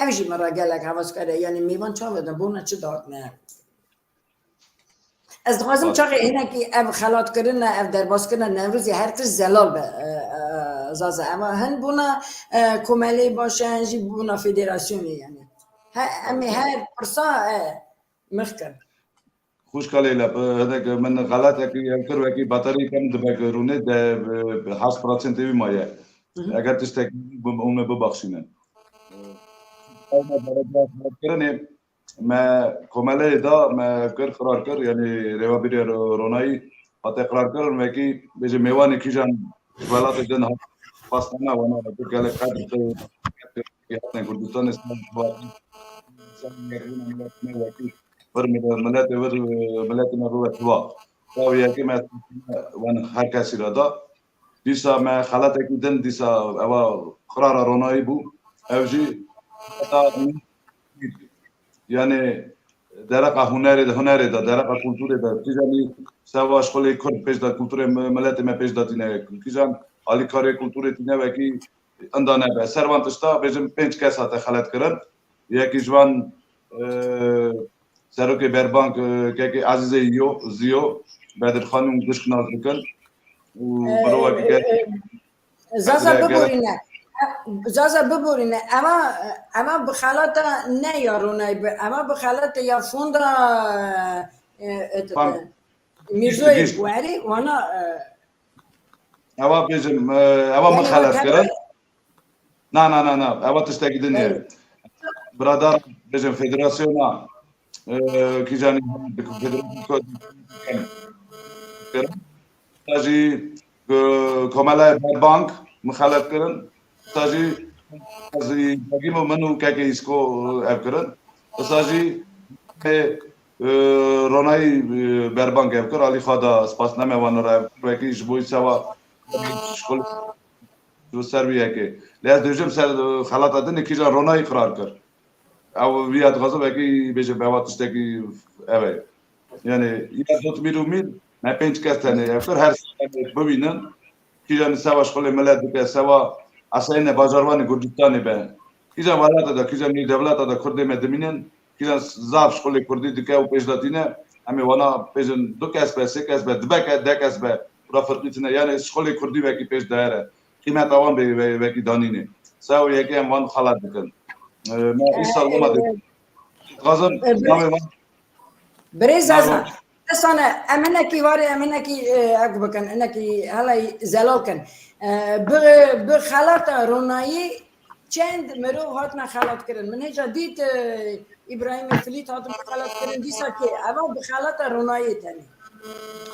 Ev jî min re gelek hevas kere. Yanî mêvan çawa de bona çi dihatine? Ez dixwazim Baş. Çaxê hinekî ev xelatkirin, ev derbaskirin Newrozê her tişt zelal be, e, e, Zaza. Ema hin bona, e, komelê baş e, hin jî bona federasyonê yanî. He, em ê her pirsa, e, mix kin. Xwişka Leyla, bi hinek min xelatekî ev kir, wekî batarî kem dibe rûnê de, bi, bi heşt prosentê wî maye. Hı hı. Eger tiştekî bi, hûn me bibaxşînin. Ew me dereca xelatkirinê, me komeleyê da, me ev kir, qirar kir, yanî rêvebirê Ro-, Ronayî hate qirar kirin, wekî bêje mêvanê kîjan welatê din hat, pasname wana, gelek qedir hatine Kurdistanê, wekî vir mil-, miletê vir, miletê me bibe tiwa. Tabi yekê me wan her kesî re da. Dîsa me xelatekî din dîsa eva qirara Ronayî bû. Ev jî heta yanî dereqa hunerê de, hunerê de, dereqa kulturê de, kîjanî sewa şixulê Kurd pêş de, kulturê mi-, miletê me pêş de tîne, kîjan alîkarê kulturê tîne wekî inda nebe. Ser van tişta bêjim pênc kes hate xeletkirin. Yekî ji van, e, serokê Berbank, e, kekê Ezîzê Yo, Ziyo, Bedirxanî û gişk nas dikin. Û E, mirovekî e, ke- e, Zaza Gere-, gere- biborîne. Zaza biborîne. Ema, ema bi xelata ne ya Ronayî bi. Ema bi xelata ya fonda, e, e, Fam- e, Mîrzoyê Gişt. Werî wana, e, Ewa bêjim, e, ewa min yanî xelet wekî kirin. Na, na, na, na. Ewa tiştekî din e. Evet. Biradar bêjim federasyona, e, kîjanî federasyona kirin. Sa jî, e, komelaya Berbank min xelet kirin. Sa jî ez ê begîm û min û kekê Îsko ev kirin. Sa jî, e, e, Ronayî, e, Berbank ev kir. Alî xwe da spasname wan re ev kir. Wekî ji bo sewa şkolê ji ser wî yekê. Lê ez dibêjim ser, e, xelata din kîjan Ronayî qirar kir. Ew vîya dixwaze wekî bêje bi eva tiştekî ev e. Yanî ya Dotmîr û Mîr me pênc kes tenê ev kir, her sal em ê bibînin. Kîjanî sewa şixulê milet dike, sewa esayîne bajarvanê Kurdistanê be. Kîjan welata de, kîjan nêdewleta de Kurdê me dimînin, kîjan zaf şixulê Kurdî dike û pêş de tîne, em ê wana bêjin du kes be, sê kes be, dibe ke, de kes be, û ra firqî tine. Yanî şixulê Kurdî wekî pêş de here. Qîmeta wan bê ve-, vekî danînê. Sewa yekê em wan xelat dikin. E, me E, îsal e, wema e, dixwazim e, navê wan Birêz Zaza, destane, em hinekî warê, em hinekî, e, ek bikin, hinekî helay zelal kin. E, bi, bi xelata Ronayî çend mirov hatine xelatkirin. Min hêja dît, e, Îbrahîmê Filît hatin xelatkirin, dîsa kê? Eva bi xelata Ronayî tenê.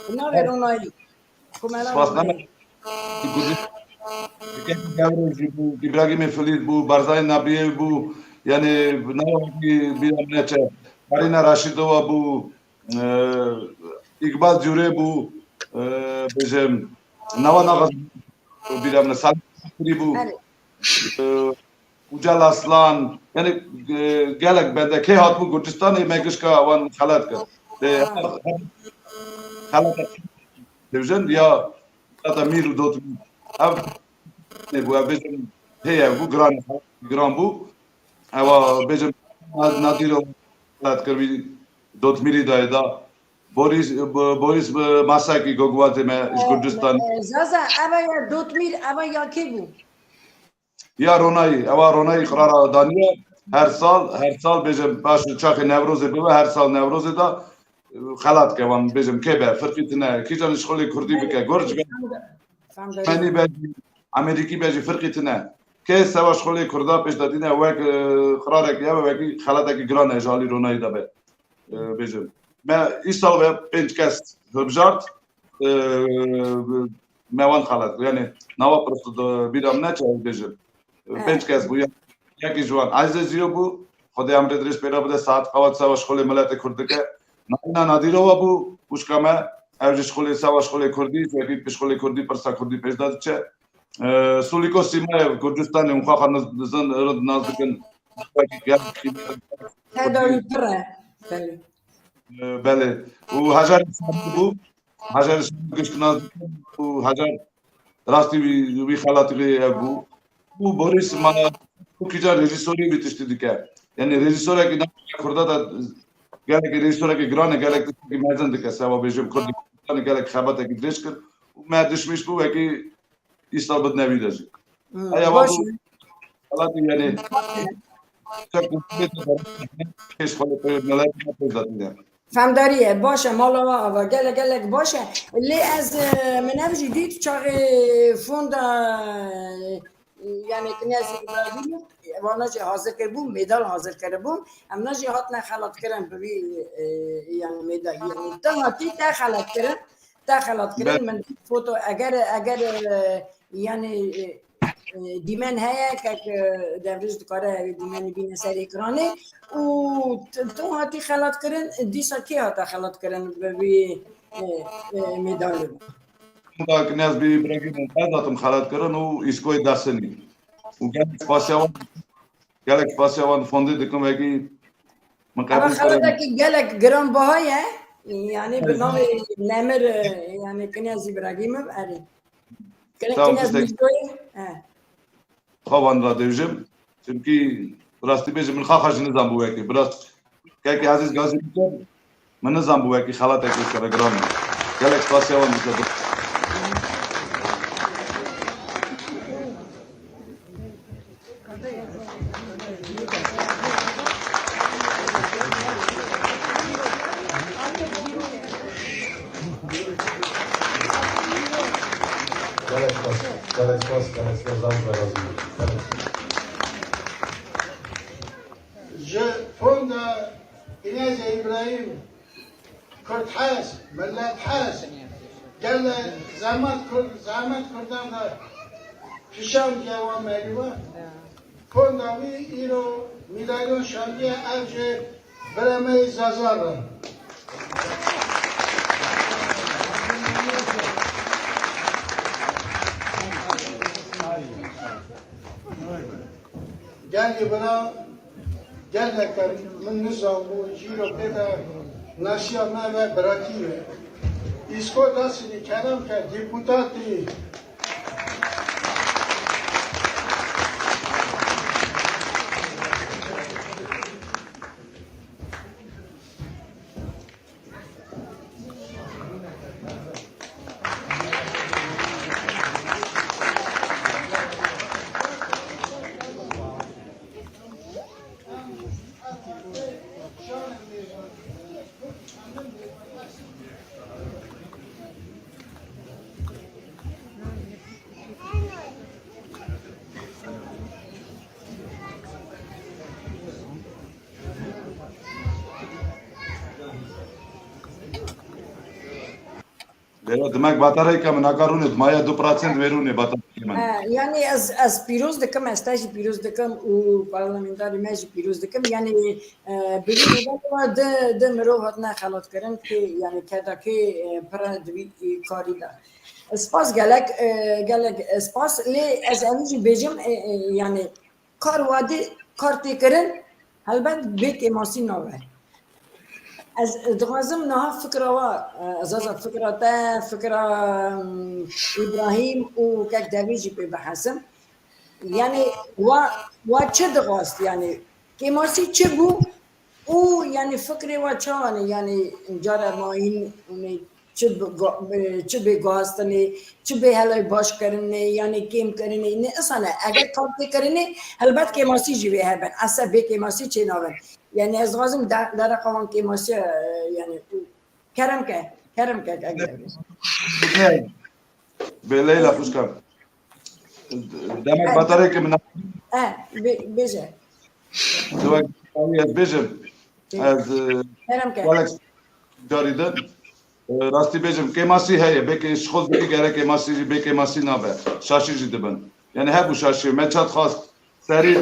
Bi navê Ronayî. Komela Ronayî. Gurcî-, Gurcî Gevroş jî bû, Îbrahîmê Filît bû, Berzayî Nabiyê bû, yanî nava wekî bîra min neçe. Karîna Raşîdova bû, e, Îqbal Cûrê bû, e, bêjim, Nawa Naxaz bîra min, Salih Kurî bû. Belê. E, Ucal Aslan, yanî, e, gelek bende kê hatibû Gurcistanê me gişka wan xelat kir. Lê Ha. xelat dibêjin ya xelata Mîr û Dotmîr. Ev ne bû, ev bêjin heye bû, giran, giran bû. Ewa bêjin Nadîro xelat kir wî Dotmîrî dayê da. Boris, Bo-, Boris bi Masekî gogwatê me ji Gurcistan. E, Zaza, eva ya Dotmîr, eva ya kê bû? Ya Ronayî, ewa Ronayî qirara daniye. Her sal, her sal bêjim paş çaxê Newrozê bibe, her sal Newrozê de, e, xelat ke wan bêjim kê be, firqî tine, kîjan ji xulê Kurdî bike, Gurc be, Fehmdarim. Menî be, Amerîkî be jî firqî tine. Kê sewa şixulê Kurda pêş de tîne wek, e, qirarek ya ve wekî xelatekî giran e ji alî ronayî de be. E, bêjim. Me îsal ve pênc kes hilbijart, e, me wan xelat kir. Yani nava pirst de bîra min neçe ez bêjim. E, Evet. Pênc kes bû. Ya-, yekî ji wan Ezîz Ziyo bû. Xwedê emrê dirêj pê re bide, saet qewet sewa şixulê miletê Kurd dike. Nayna Nadîrova bû, wişka me, ev jî şixulê sewa şixulê Kurdî, wekî pişxulê Kurdî, pirsa Kurdî pêş de diçe. E, Sulîko Sîmayev, Kurdistanê, hûn xwe xwe niz-, dizin, rind nas dikin. Wekî gel-, Tedawî pir e. Belê. E, belê. Û Hejar Îslamî bû. Hejar Îslamî gişt nas dikin. Û Hejar rastî wî, wî xelatî ev bû. Û Boris mana kîca rejîsorî wî tiştî dike. Yani rejîsorekî na Kurda da gelekî rejîsorekî giran e, gelek tiştekî mezin dike. Sewa bêjim Kurdî gelek xebatekî dirêj kir. Û me dişmîş bû wekî Îsal bidine wî de jî. Hmm, Heya baş wan e. Xelatî yani. Çek pêş xwe pê milet pêş de tîne. Femdarî ye, baş e, mala we ava, gelek, gelek baş e. Lê ez, e, min ev jî dît çaxê fonda, e, yani Kinyazî Îbrahîmov, vana jî hazir kiribû, medal hazir kiribû. Em na jî hatine xelatkirin bi vî, e, yani medal. Yani te hatî te xelatkirin, te xelatkirin, Be- min dît foto, eger, eger, e, yani, e, e, dîmen heye, kek, e, Devrij dikare ew dîmenî bîne ser ekranê û t-, tu hatî xelatkirin, dîsa kê hate xelatkirin bi vî, e, e, medalê? Muda Kinyaz bi Îbrahîm ez hatim xelatkirin û Îskoyê Dasinî. Û gelek spasiya wan, gelek spasiya wan fondê dikim wekî min Eva qebûl kirin. Xelatekî gelek giranbaha ye. Yani bi navê Nemir, e, yani Kinyaz Îbrahîmov, erê. Kine-, Sağ ol, kine tiştek. Vîdyoyê? He. Xwe wan re dêjim. Çimkî rastî bêjim, min xaxa jî nizan bû wekî. Biraz kekî Ezîz Gazî bû, min nizan bû wekî xelatekî sere giran e. Gelek spasiya wan dike. Gelek spas, gelek spas, gelek spas, zaf zaf razî. Gelek spas. Ji fonda Kînyazê Îbrahîm Kurdhez, milethez, gele zehmet Kurd, zehmet Kurdan da kişandiye wa merî wa. Fonda wî îro mîdalyon şandiye, ev ji biremeyê Zaza re. Gelî bira, geleke min nizanbû, îro pê de nasiya me ve biratî ve. Îsko Dasinî kerem ke, deputatî. Lêra dimek batareyke min naka rûnê, dimaye du procent vê rûnê batareyke min. He, yani ez, ez pîroz dikim, ez te jî pîroz dikim û parlamenterê me jî pîroz dikim. Yani, e, bi vî nîvana di, di mirov hatine xelatkirin ki, yani kedakê, e, pire di vî, e, karî de. Spas gelek, e, gelek spas. Lê ez em jî bêjim, e, e, yani Kar wadî, kar tê kirin, helbet bê kêmasî nabe. Ez dixwazim niha fikra wa, e, Zaza, fikra te, fikra, mm, Îbrahîm û kek Devî jî pê bihesim. Yani wa, wa çi dixwast, yani kêmasî çi bû? Û, yani, fikrê we çawa ne? Yani, cara mayîn, yani, çi bi ga-, bi, çi bê guhastinê, çi bê helay baş kirinê, yani, kêm kirinê, ne isane. Eger kar tê kirinê, helbet kêmasî jî vê hebin. Ese bê kêmasî çê nabin. Yani, ez dixwazim de-, dereqa wan kêmasî, e, yani, kerem ke, kerem ke, ke, ke. Bê Leyla xwişka. Demek batarê ke min E, bê- bêje. Dua ez bêjim. Ez e, Kerem ke. Alex carî din. E, Rastî bêjim kêmasî heye. Bê kê ji xwe bikî gere kêmasî jî bê kêmasî nabe. Şaşî jî dibin. Yani hebû şaşî. Me çat xwast serî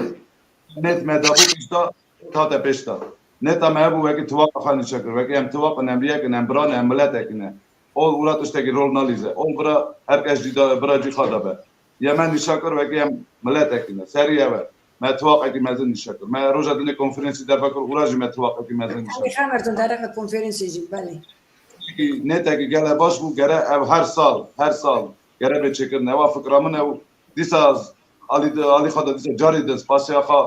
net me dabû pişta hate pêşta. Neta me hebû wekî tiwaqa xwe nîşe kir. Wekî em tiwaq in, em riyek in, em biran in, em miletek in. Ol wira tiştekî rol nalîze. Ol bira her kes jî da bira cî xwe dabe. Ye me nîşe kir wekî em miletek in. Serî ev e. Me tiwaqekî mezin nîşe kir. Me roja dinê konferensî derve kir, ûra jî me tiwaqekî mezin nîşe kir. Xemertin derheqê konferensê jî, belê. Nêtekî gele baş bû, gere ev her sal, her sal gere bê çêkirin. Ewa fikra min ew dîsa alî, alî xwe de dîsa carî de spasiya xwe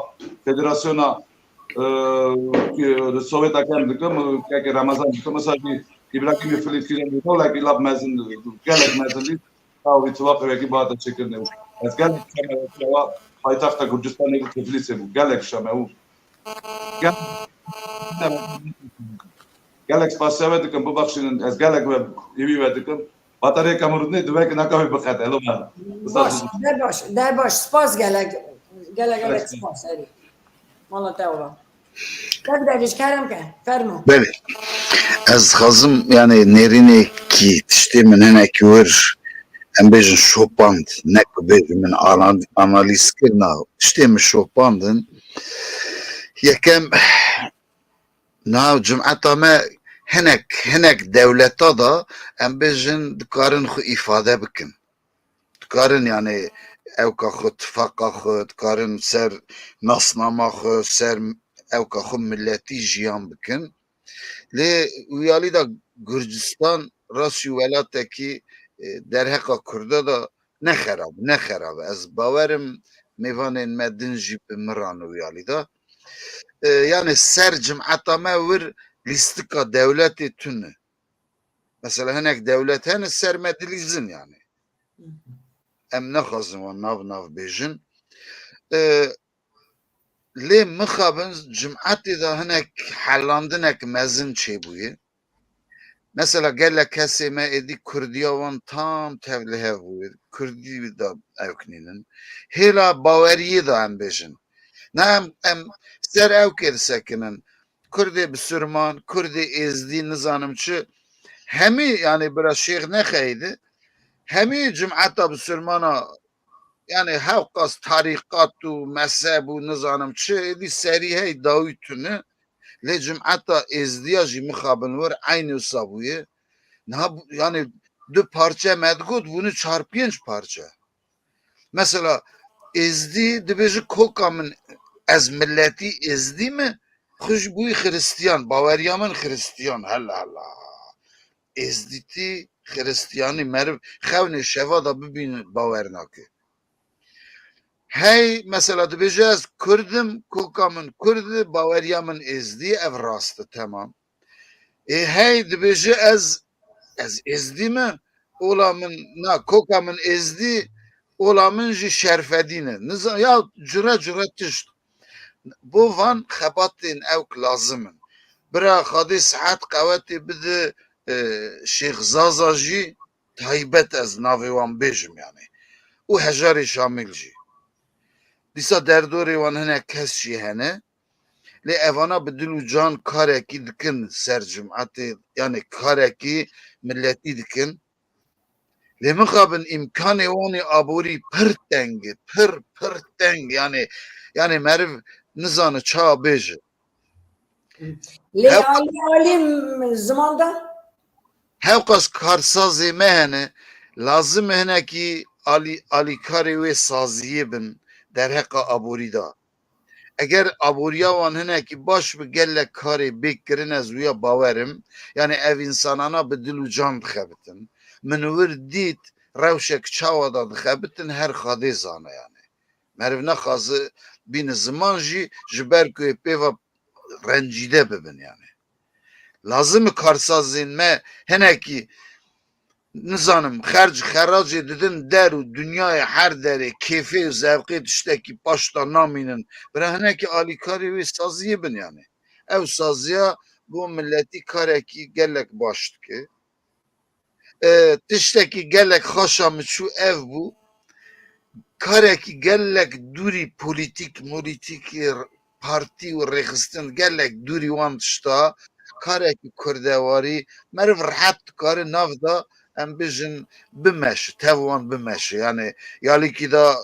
federasyona e, Sowêta kem dikim, kekê Remezan dikim, mesela jî Îbrahîmê Filîskî re rolekî lap mezin, gelek mezin dî. Ew îtîfaqê wekî bihate çêkirinê. Ez gelek şeme ewa paytexta Kurdistanê bû, Tiflîsê bû. Gelek şeme û gelek spasiya we dikim, bibexşînin. Ez gelek we hîvî we dikim. Batarya kamerûnê divek naka wê biqede. Elo me. Baş, der baş, der baş. Spas gelek. Gelek gelek spas herî. Mala te ola. Te bi derêj kerem ke. Fermo. Belê. Ez dixwazim, yani, nêrînekî tiştê min hinekî wir, em bêjin şopand, ne ku bêjin min ana-, analîz kir, na, tiştê min şopandin. Yekem, nav cimeta me hinek, hinek dewleta da, em bêjin, dikarin xwe îfade bikin. Dikarin, yani, ewka xwe, tifaqa xwe, dikarin ser nasnama xwe, ser ewka xwe miletî jiyan bikin. Lê wî alî de Gurcistan rast jî welatekî, e, derheqa Kurda de ne xerab, ne xerab. Ez bawerim mêvanên me din jî bi min re ne wî alî de. E, yani ser cimeta me wir lîstika dewletê tune. Mesela hinek dewlet hene ser me dilîzin yani. Em nexwazin wan nav nav bêjin. E, lê mixabin cimetê de hinek helandinek mezin çêbûye. Mesela gelek kesê me êdî kurdiya wan tam tev li hev bûye. Kurdî de ewk nînin. Hêla baweriyê de em bêjin. Ne em, em ser ewkê disekinin. Kurdê bisurman, Kurdê êzdî, nizanim çi. Hemî, yani bira şêx nexeydi. Hemî cimeta bisurmana, yani hewqas tarîqat û mezheb û nizanim çi, êdî serî hey dawî tune. Lê cimeta êzdiya jî mixabin wir eynî wisa bûye. Niha bu-, yani du parçe me digot, bûne çar pênc parçe. Mesela êzdî dibêje koka min, ez miletî êzdî me, xwe jî bûyî xiristiyan, baweriya min xiristiyan, hela hela. Êzdîtî, xiristiyanî, meriv xewnê şeva de bibîne bawer nake. Hey, mesela dibêje ez kurd im, koka min kurd e, baweriya min êzdî, ev rast e, temam. Ê hey dibêje ez, ez êzdî me, ola min, na, koka min êzdî, ola min jî şerfedîn e. Niza-, ya cure cure tişt. Bo van xebatên ewk lazim in. Bira Xwedê sihet qewetê bide, e, Şêx Zaza jî taybet ez navê wan bêjim yani. Û Hejarê Şamil jî. Dîsa derdorê wan hinek kes jî hene. Lê evana bi dil û can karekî dikin ser cimetê, yani karekî miletî dikin. Lê mixabin îmkanê wan ê aborî pir teng e, pir, pir teng, yani, yani meriv nizane çawa bêje. Lê Hew- alî, alî ziman de? Hewqas karsazê me hene, lazim e hinekî alî-, alîkarê wê saziyê bin derheqa aborî de. Eger aboriya wan hinekî baş bi, gelek karê bê kirin, ez wiya bawer im. Yani ev însanana bi dil û can dixebitin. Min wir dît rewşek çawa da dixebitin, her Xwedê zane yani. Meriv nexwaze bîne ziman jî, ji ber ku ê pê ve rencîde bibin yani. Lazim e karsazên me hinekî, nizanim, xerc xeracê didin der û dinyayê her derê kêfê û zevqê tiştekî paşta namînin. Bira hinekî alîkarê wê saziyê bin yani. Ew saziya bo miletî karekî gelek baş dike. E, tiştekî gelek xaşa min çû ev bû. karekî gelek dûrî polîtîk, molîtîkî, partî û rêxistin gelek dûrî wan tişta, karekî kurdewarî, meriv rehet dikare nav da, em bijin, bimeşe, tev wan bimeşe. Yani ya lîkî da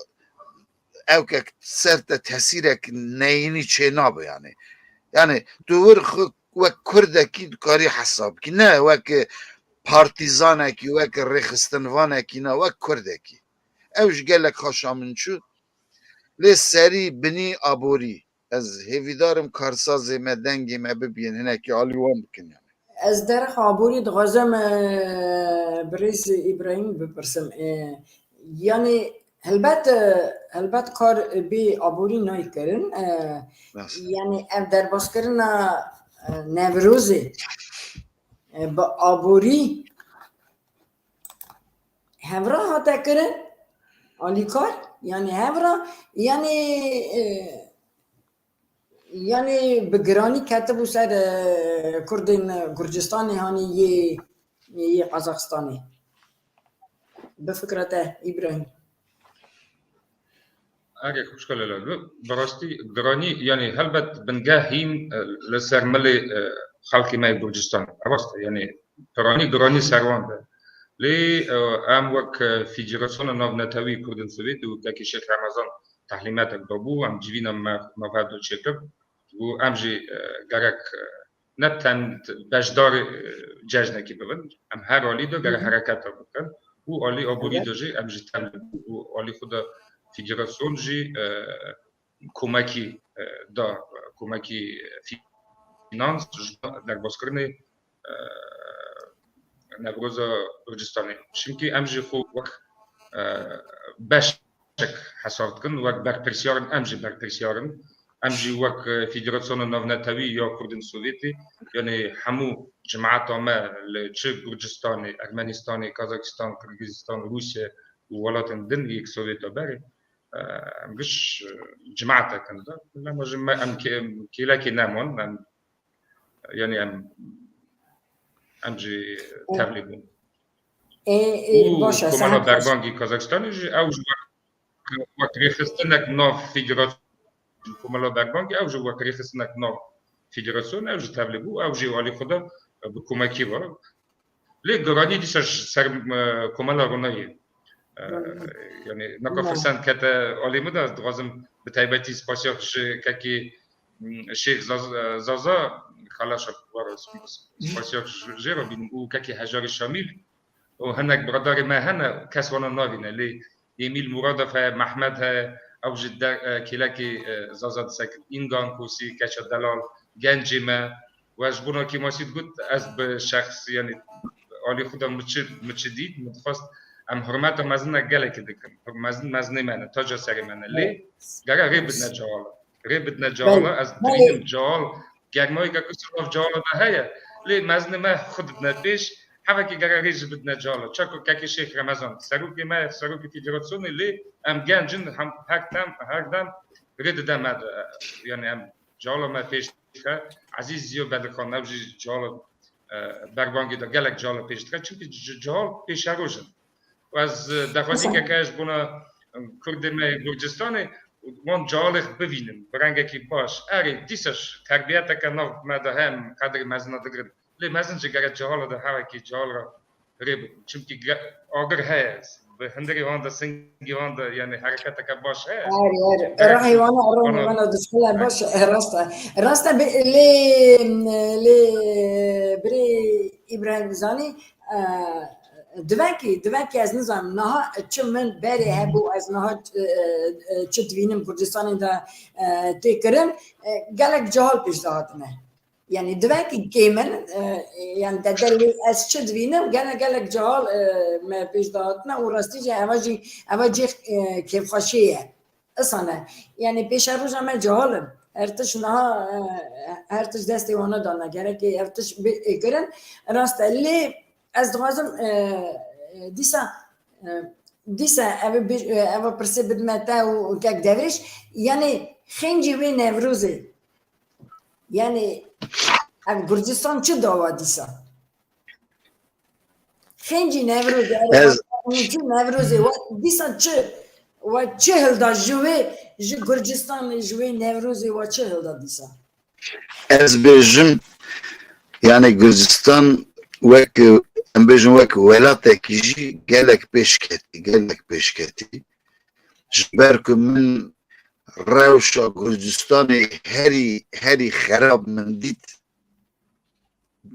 ewkek ser te tesîrek neyînî çênabe yani. Yani tu wir xwe wek kurdekî dikarî hesab bikî, ne wek partîzanekî, wek rêxistinvanekî, ne wek kurdekî. Ew ji gelek xweşa min çû. Lê serî binî aborî. Ez hêvîdar im karsazê me, dengê me bibiyên hinekî alî wan bikin yani. Ez derheq aborî dixwazim, e, birêz Îbrahîm bipirsim. E, yani helbet, e, helbet kar bê aborî nayê kirin. E, Nas. Yani ev derbaskirina, e, Newrozê, e, bi aborî hevra hate kirin, alîkar, yani hevra, yani, e, yani bi giranî ketibû ser, e, Kurdên Gurcistanê, hanî yê, yê Qazaxistanê. Bi fikra te, Îbrahîm. Erê, xwişka Leyla, bi, bi rastî giranî, yani helbet bingeh hîn, e, li ser milê, e, xelkê me yê Gurcistan. Ev rast e, yani piranî giranî ser wan de. Lê, e, em wek, e, Federasyona Navnetewî Kurdên Sovyetî û kekî Şêx Remezan tehlîmetek dabû, em civîna me navhevdu çêkir û em jî, e, gerek, e, ne ten beşdarê, e, cejnekî bibin, em her alî de gerek Hı hı. hereketa bikin û alî aborî Evet. de jî em jî tevlî bû û alî xwe de federasyon jî, e, komekî, e, da, komekî finans ji bo derbazkirinê, e, Newroza Gurcistanê. Çimkî em jî xwe wek, e, beş hesab dikin, wek berpirsiyar in, em jî berpirsiyar in. Em jî wek, e, Federasyona Navnetewî ya Kurdên Sovyetî, yani hemû cemaeta me li çi Gurcistanê, Ermenistanê, Kazakistan, Qirgizistan, Rûsya û welatên din yek Sovyeta berê, e, em giş, e, cemaatek in de. Lema ji me em kê-, kêlekê neman, em, yani em, em jî tevlî bûn. Ê, ê, Û baş e, Komela Serhat baş. Berbangî Kazakistanê jî ew jî wek, wek rêxistinek nav federasyon, Komela Berbangî ew jî wek rêxistinek nav federasyon, ew jî tevlî bû, ew jî alî xwe de bi komekî ve. Lê giranî dîsa ji ser, e, Komela Ronayê. E, Ronayê. Yani naka Ronayê. Firsend kete alî min de, ez dixwazim bi taybetî spasiya ji kekî, m, Şêx Zaz-, Zaza Xeleşa, spasiya jê re bînim û kekî Hejarî Şamîl û hinek biradarê me hene, kes wana navîne, lê Emîl Muradov heye, Mehmed heye, ew ji de, e, kêlekê, e, Zaza disekir, Îngan Kosî, keça delal, gencê me, we ji bona kêmasî digot, ez bi şexs, yani, alî xwe de min çi, min çi dît, min dixwest, em hurmeta mezinek gelekî dikin. Mezin, mezinê me ne, taca serê me ne. Lê Evet. gere rê bidine cehal. Rê bidine cehal, Belê. ez Belê. dibînim cehal, germayî ke ku ser cehal de heye. Lê mezinê me xwe didine pêş, hevekî gere rê jî bidine cehal. Çako kekê Şêx Remezan, serokê me, serokê federasyonê, lê em genc in, hem her dem, her dem rê dide me de. Yani em cehal me pêş dixe. Ezîz Ziyo Bedirxan, ew jî cehal, e, berbangê de gelek cehal pêş dixe. Çimkî c-, cehal pêşeroj in. Ez, e, daxwazî Mesela. keke ji bona, e, Kurdê me yê Gurcistanê wan cehal bivînin bi rengekî baş. Erê, dîsa ji terbiyeteke nav me de heye, em qedrê mezina digirin. Lê mezin jî gere cehal de hevekî cehal re rê bidin. Çimkî ge-, agir heye. Bi hundirê wan de, singê wan de, yani hereketeke baş heye. Erê, erê. Gerek Rehê wan, rehê wana wan dişkile baş, e, rast e. Rast e, bi-, lê, lê birê Îbrahîm Zanî, e, divekî, divekî ez nizanim, niha çi min berê hebû, ez niha, e, e, çi divînim Kurdistanê de, e, tê kirin, e, gelek cehal pêş de hatine. Yani divekî kêm in, e, yani de, de lê ez çi divînim, gene gelek cehal, e, me pêş de hatine û rastî jî eva jî, eva jî, e, kêfxweşî ye. Isane. Yani pêşeroja me cehal in. Her tişt niha, e, her tişt destê wana dane. Gerekê her tişt bê, e, kirin. Rast e. Lê ez dixwazim, e, e, dîsa, e, dîsa ev bir, e, ev pirsê bidime te û kek Devrêş. Yani xêncî wê Newrozê. Yani ev Gurcistan çi dawa dîsa? Xêncî Newrozê, Ez- çi Newrozê, wa dîsa çi, we çi hilda ji wê, ji Gurcistanê, ji wê Newrozê we çi hilda dîsa? Ez bêjim, yani Gurcistan wek, em bêjin wek welatekî jî gelek pêşketî, gelek pêşketî. Ji ber ku min rewşa Gurcistanê herî, herî xerab min dît.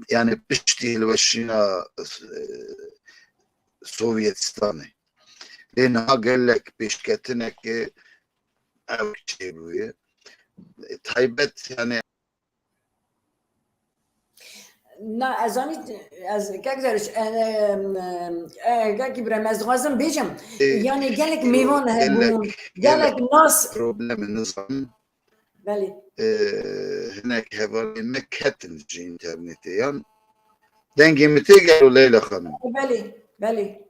Yani piştî hilweşîna, e, Sovyetistanê. Lê niha gelek pêşketineke ew çêbûye. Taybet yani Na, ez zanî, ez kek Zeriş, e, e, e, kek Îbrahîm, ez dixwazim bêjim, e, yani gelek mêvan hebûn, gelek nas. Problemi nizam. Belê. E, hinek hevalên me ketin ji înternetê yan. Dengê min tê gelo Leyla Xanim? Belê, belê.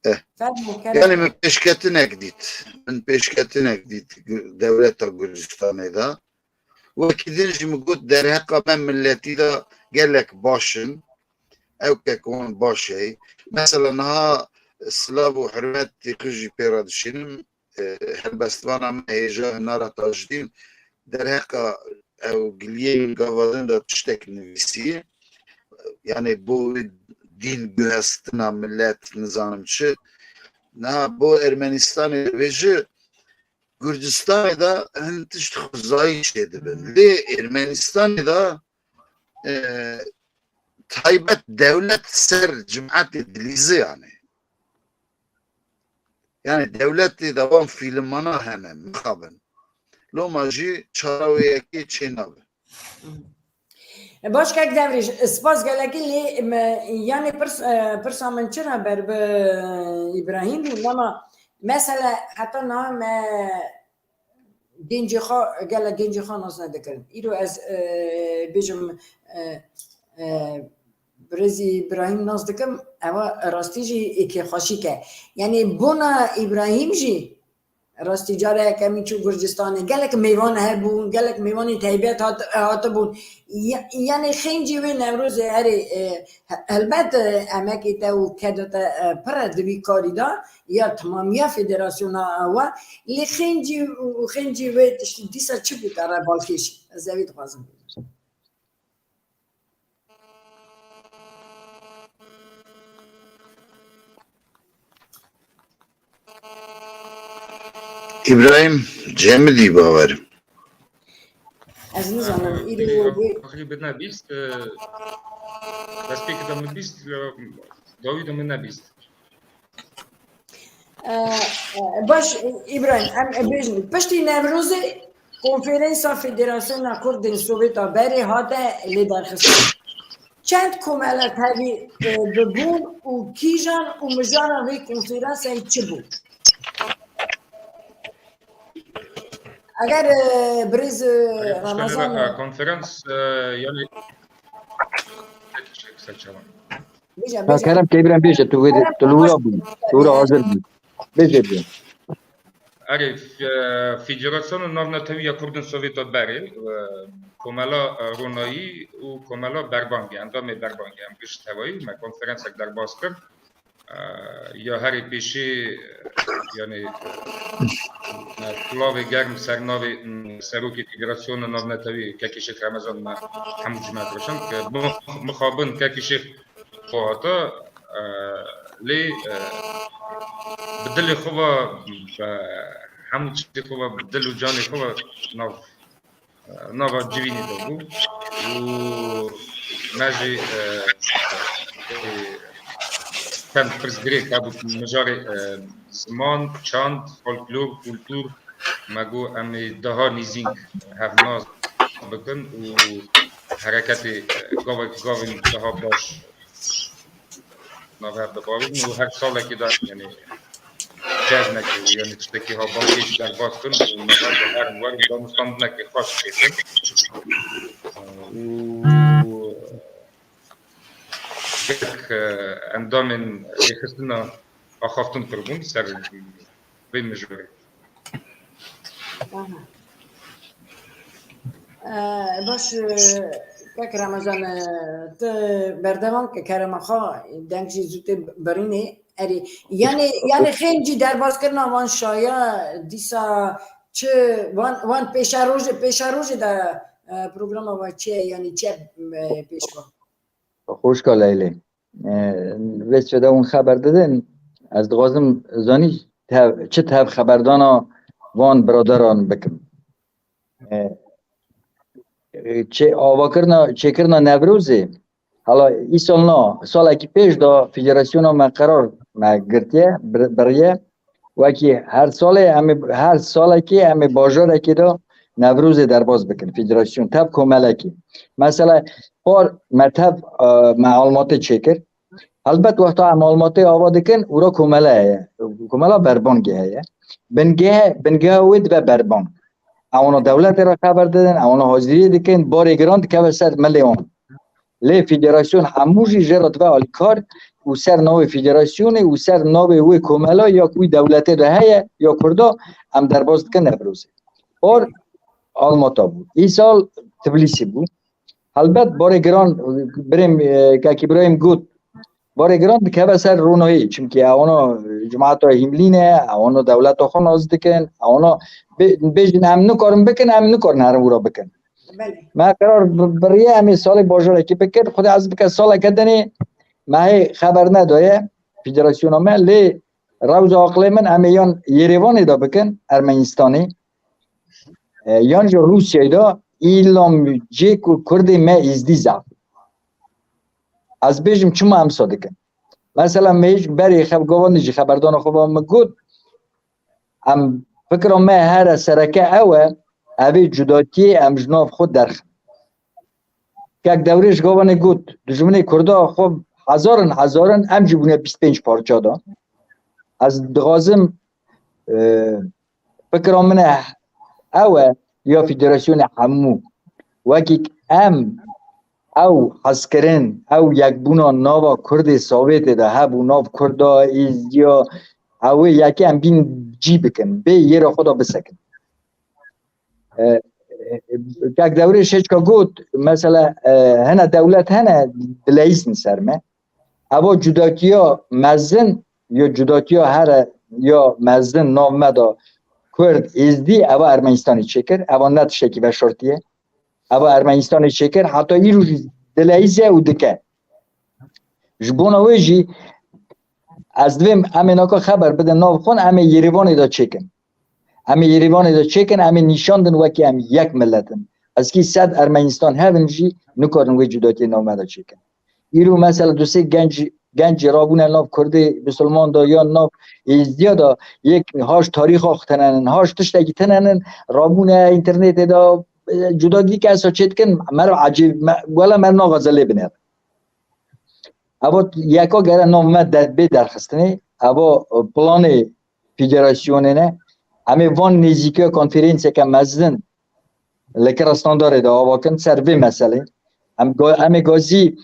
Eh. Fermo, kerem. Yani min pêşketinek dît. Min pêşketinek dît Gu-, dewleta Gurcistanê de. Wekî din jî min got derheqa me milletî de gelek baş in. Ew kek wan baş e. Mesela niha silav û hurmet têxi jî pê re dişînim. E, helbestvana me hêja Nara Tajdîn derheqa ew giliyê min gava din de tiştek nivîsiye. Yani bo wê dîn guhestina millet nizanim çi. Niha bo Ermenistanê dibêje Gurcistanê de hin tişt xwezayî çêdibin. Lê Ermenistanê de, e, taybet dewlet ser cimetê dilîze yani. Yani dewletê de wan fîlmana hene, mixabin. Loma jî çara wê yekê çênabe. Baş kek Devrîş, spas gelekî lê me, yani pirs, e, pirsa min çira ber bi Îbrahîm bû, lema mesela heta niha me gencê xwe, gelek gencê xwe nas nedikirin. Îro ez, e, bêjim, e, e, birêzî Îbrahîm nas dikim, ewa rastî jî êkê xweşik e. Yani bona Îbrahîm jî rastî cara yekemîn çû Gurcistanê. Gelek mêvan hebûn, gelek mêvanê taybet hat-, hatibûn. Ya-, yani xêncî wê Newrozê herê, e, he-, helbet, e, emekê te û keda te, e, pir e di vî karî de, ya timamiya federasyona we, lê xêncî û xêncî wê tiştî dîsa çi bû te re balkêş? Ez evî dixwazim bibêjim. Îbrahîm Cemidî bawerim. Ez nizanim, îro wê Axirî bidine bîst, e, destpêkê de min bîst, e, dawî de min nebîst. E, e, baş, Îbrahîm, em bêjin, piştî Newrozê Konferansa Federasyona Kurdên Sovêta berê hate lêdarxistin. Çend komela tevî, e, bibûn û kîjan û mijara vê konferansê çi bû? Eger, e, birêz, e, Ramazan, e, konferans, e, yani Bêje, Ha, bêje. Kerem ke Îbrahîm bêje, tu wê de, tu li wira bû. Tu wira hazir bû. Bêje bû. Erê, fe-, Federasyona Navnetewî ya Kurdên Sovêta berê, e, Komela, e, Ronayî û Komela Berbangê, endamê Berbangê, em giş tevayî me konferansek derbas kir. E, ya herê pêşî, e, yani, e, me silavê germ ser navê, m, Serokê Federasyona Navnetewî Kekê Şêx Remezan me hemû cima diroşand ke mixabin Kekê Şêx xwe hata, e, lê, e, bi dilê xwe ve, bi hemû tiştê xwe ve, bi dil û canê xwe ve nav, e, nava civînê de bû û me jî, e, e, çend pirsgirêk hebû mijarê, e, ziman, çand, folklor, kultur, me got em ê daha nêzîk hevnas bikin û hereketê, e, gavek gavên daha baş navber bibarîn û her salekê de, yani, cezmekê, yani, tiştekî ha balkêş derbas kin û navber herin werin danûstandinekê xweş çêkin. Û gelek, e, endamên rêxistina axaftin kiribûn ser vê mijarê. Aha. E, baş, e, kek Ramazan, e, tu berdewam ke kerema xwe, deng jî zû tê birînê. Erê, yani, yani xêncî derbazkirina van şaya dîsa çi van, van pêşerojê, pêşerojê de, e, programa we çi ye, yani çi ye, e, pêşva? Xwişka Leylê. E, vê çi de hûn xeber didin, ez dixwazim zanî tev, çi tev xeberdana van biraderan bikim. E, e, çê, avakirina, çêkirina Newrozê, hala îsal na, salekî pêş de federasyona me qerar me girtiye, bir-, biriye. Wekî her salê em ê, her salekê em ê bajarekê de Newrozê derbas bikin, federasyon, tev komelekê. Mesela, par me tev, e, me Almatê çêkir. Helbet wexta em Almatê ava dikin, û ra komele heye. Komela Berbangê heye. Bingeh, bingeha wê dibe Berbang. Ewana dewletê re xeber didin, ewana haziriyê dikin, barê giran dikeve ser milê wan. Lê federasyon hemû jî jê re dibe alîkar û ser navê federasyonê û ser navê wê komela ya ku wî dewletê de heye, ya Kurda, em derbas dikin Newrozê. Par Almata bû. Îsal Tbilîsî bû. Helbet barê giran, birêm, e, Kak Îbrahîm got, barê giran dikeve ser ronahî, çimkî ewana cimata hîmlî ne, ewana dewleta xwe nas dikin, ewana bê-, bêjin em nikarin bikin, em nikarin herin wira bikin. Belê. Me qerar bi-, biriye em ê salê bajarekî bikin, Xwedê ez bike saleke dinê me hê xeber nedaye federasyona me, lê rewza aqilê min em ê yan Yerêvanê de bikin, Ermenistanê, e, yan jî Rûsyayê de, îlam cê ku Kurdê me Êzdî zaf. Ez bêjim çima em sa dikin. Mesela me hêj berê xev gavan jî xeberdana xwe ve min got, em fikra me here sereke ew e, evê cudatiyê em ji nav xwe derxin. Kek Dewrêş gavanê got, dijminê Kurda xwe hezarin hezarin, em jî bûne bîst pênc parça da. Ez dixwazim, e, fikra min e, ew e, ya federasyonê hemû. Wekî em ew hezkirin, ew yekbûna nava Kurdê Sowêtê de hebû, nav Kurda, Êzdiya, ew ê yekê em bîn cî bikin, bê yê re xwe de bisekin. E, e, Kak Dewrêş hêçka got, mesela, e, hene dewlet hene dileyîzin ser me. Eva cudakiya mezin, ya cudakiya here ya mezin nav me de Kurd, Êzdî, eva Ermenistanê çêkir. Eva ne tiştekî veşartî ye. Eva Ermenistanê çêkir. Heta îro jî dileyîze û dike. Ji bona wê jî ez divêm em ê naka xeber bidin nav xwe, em ê Yerêvanê de çêkin. Em ê Yerêvanê de çêkin, em ê nîşan din wekî em yek milet in. Eskî sed Ermenistan hebin jî nikarin wê cudatiyê nav me de çêkin. Îro mesela du sê genc, gencî rabûne nav Kurdê Bisilman de yan nav Êzdiya de yek haş tarîxa xwe tenenin, haş tiştekî tenenin, rabûne înternetê de, e, cudagî ke esa çê dikin, meriv ecêb, me, wela meriv naxwaze lê binêre. Eva yeka gere nav me de bê derxistinê, eva, e, planê federasyonê ne. Em ê van nêzîkiya konferenseke mezin li Krasnodarê de ava kin ser vê meselê. Em ga-, em ê gazî,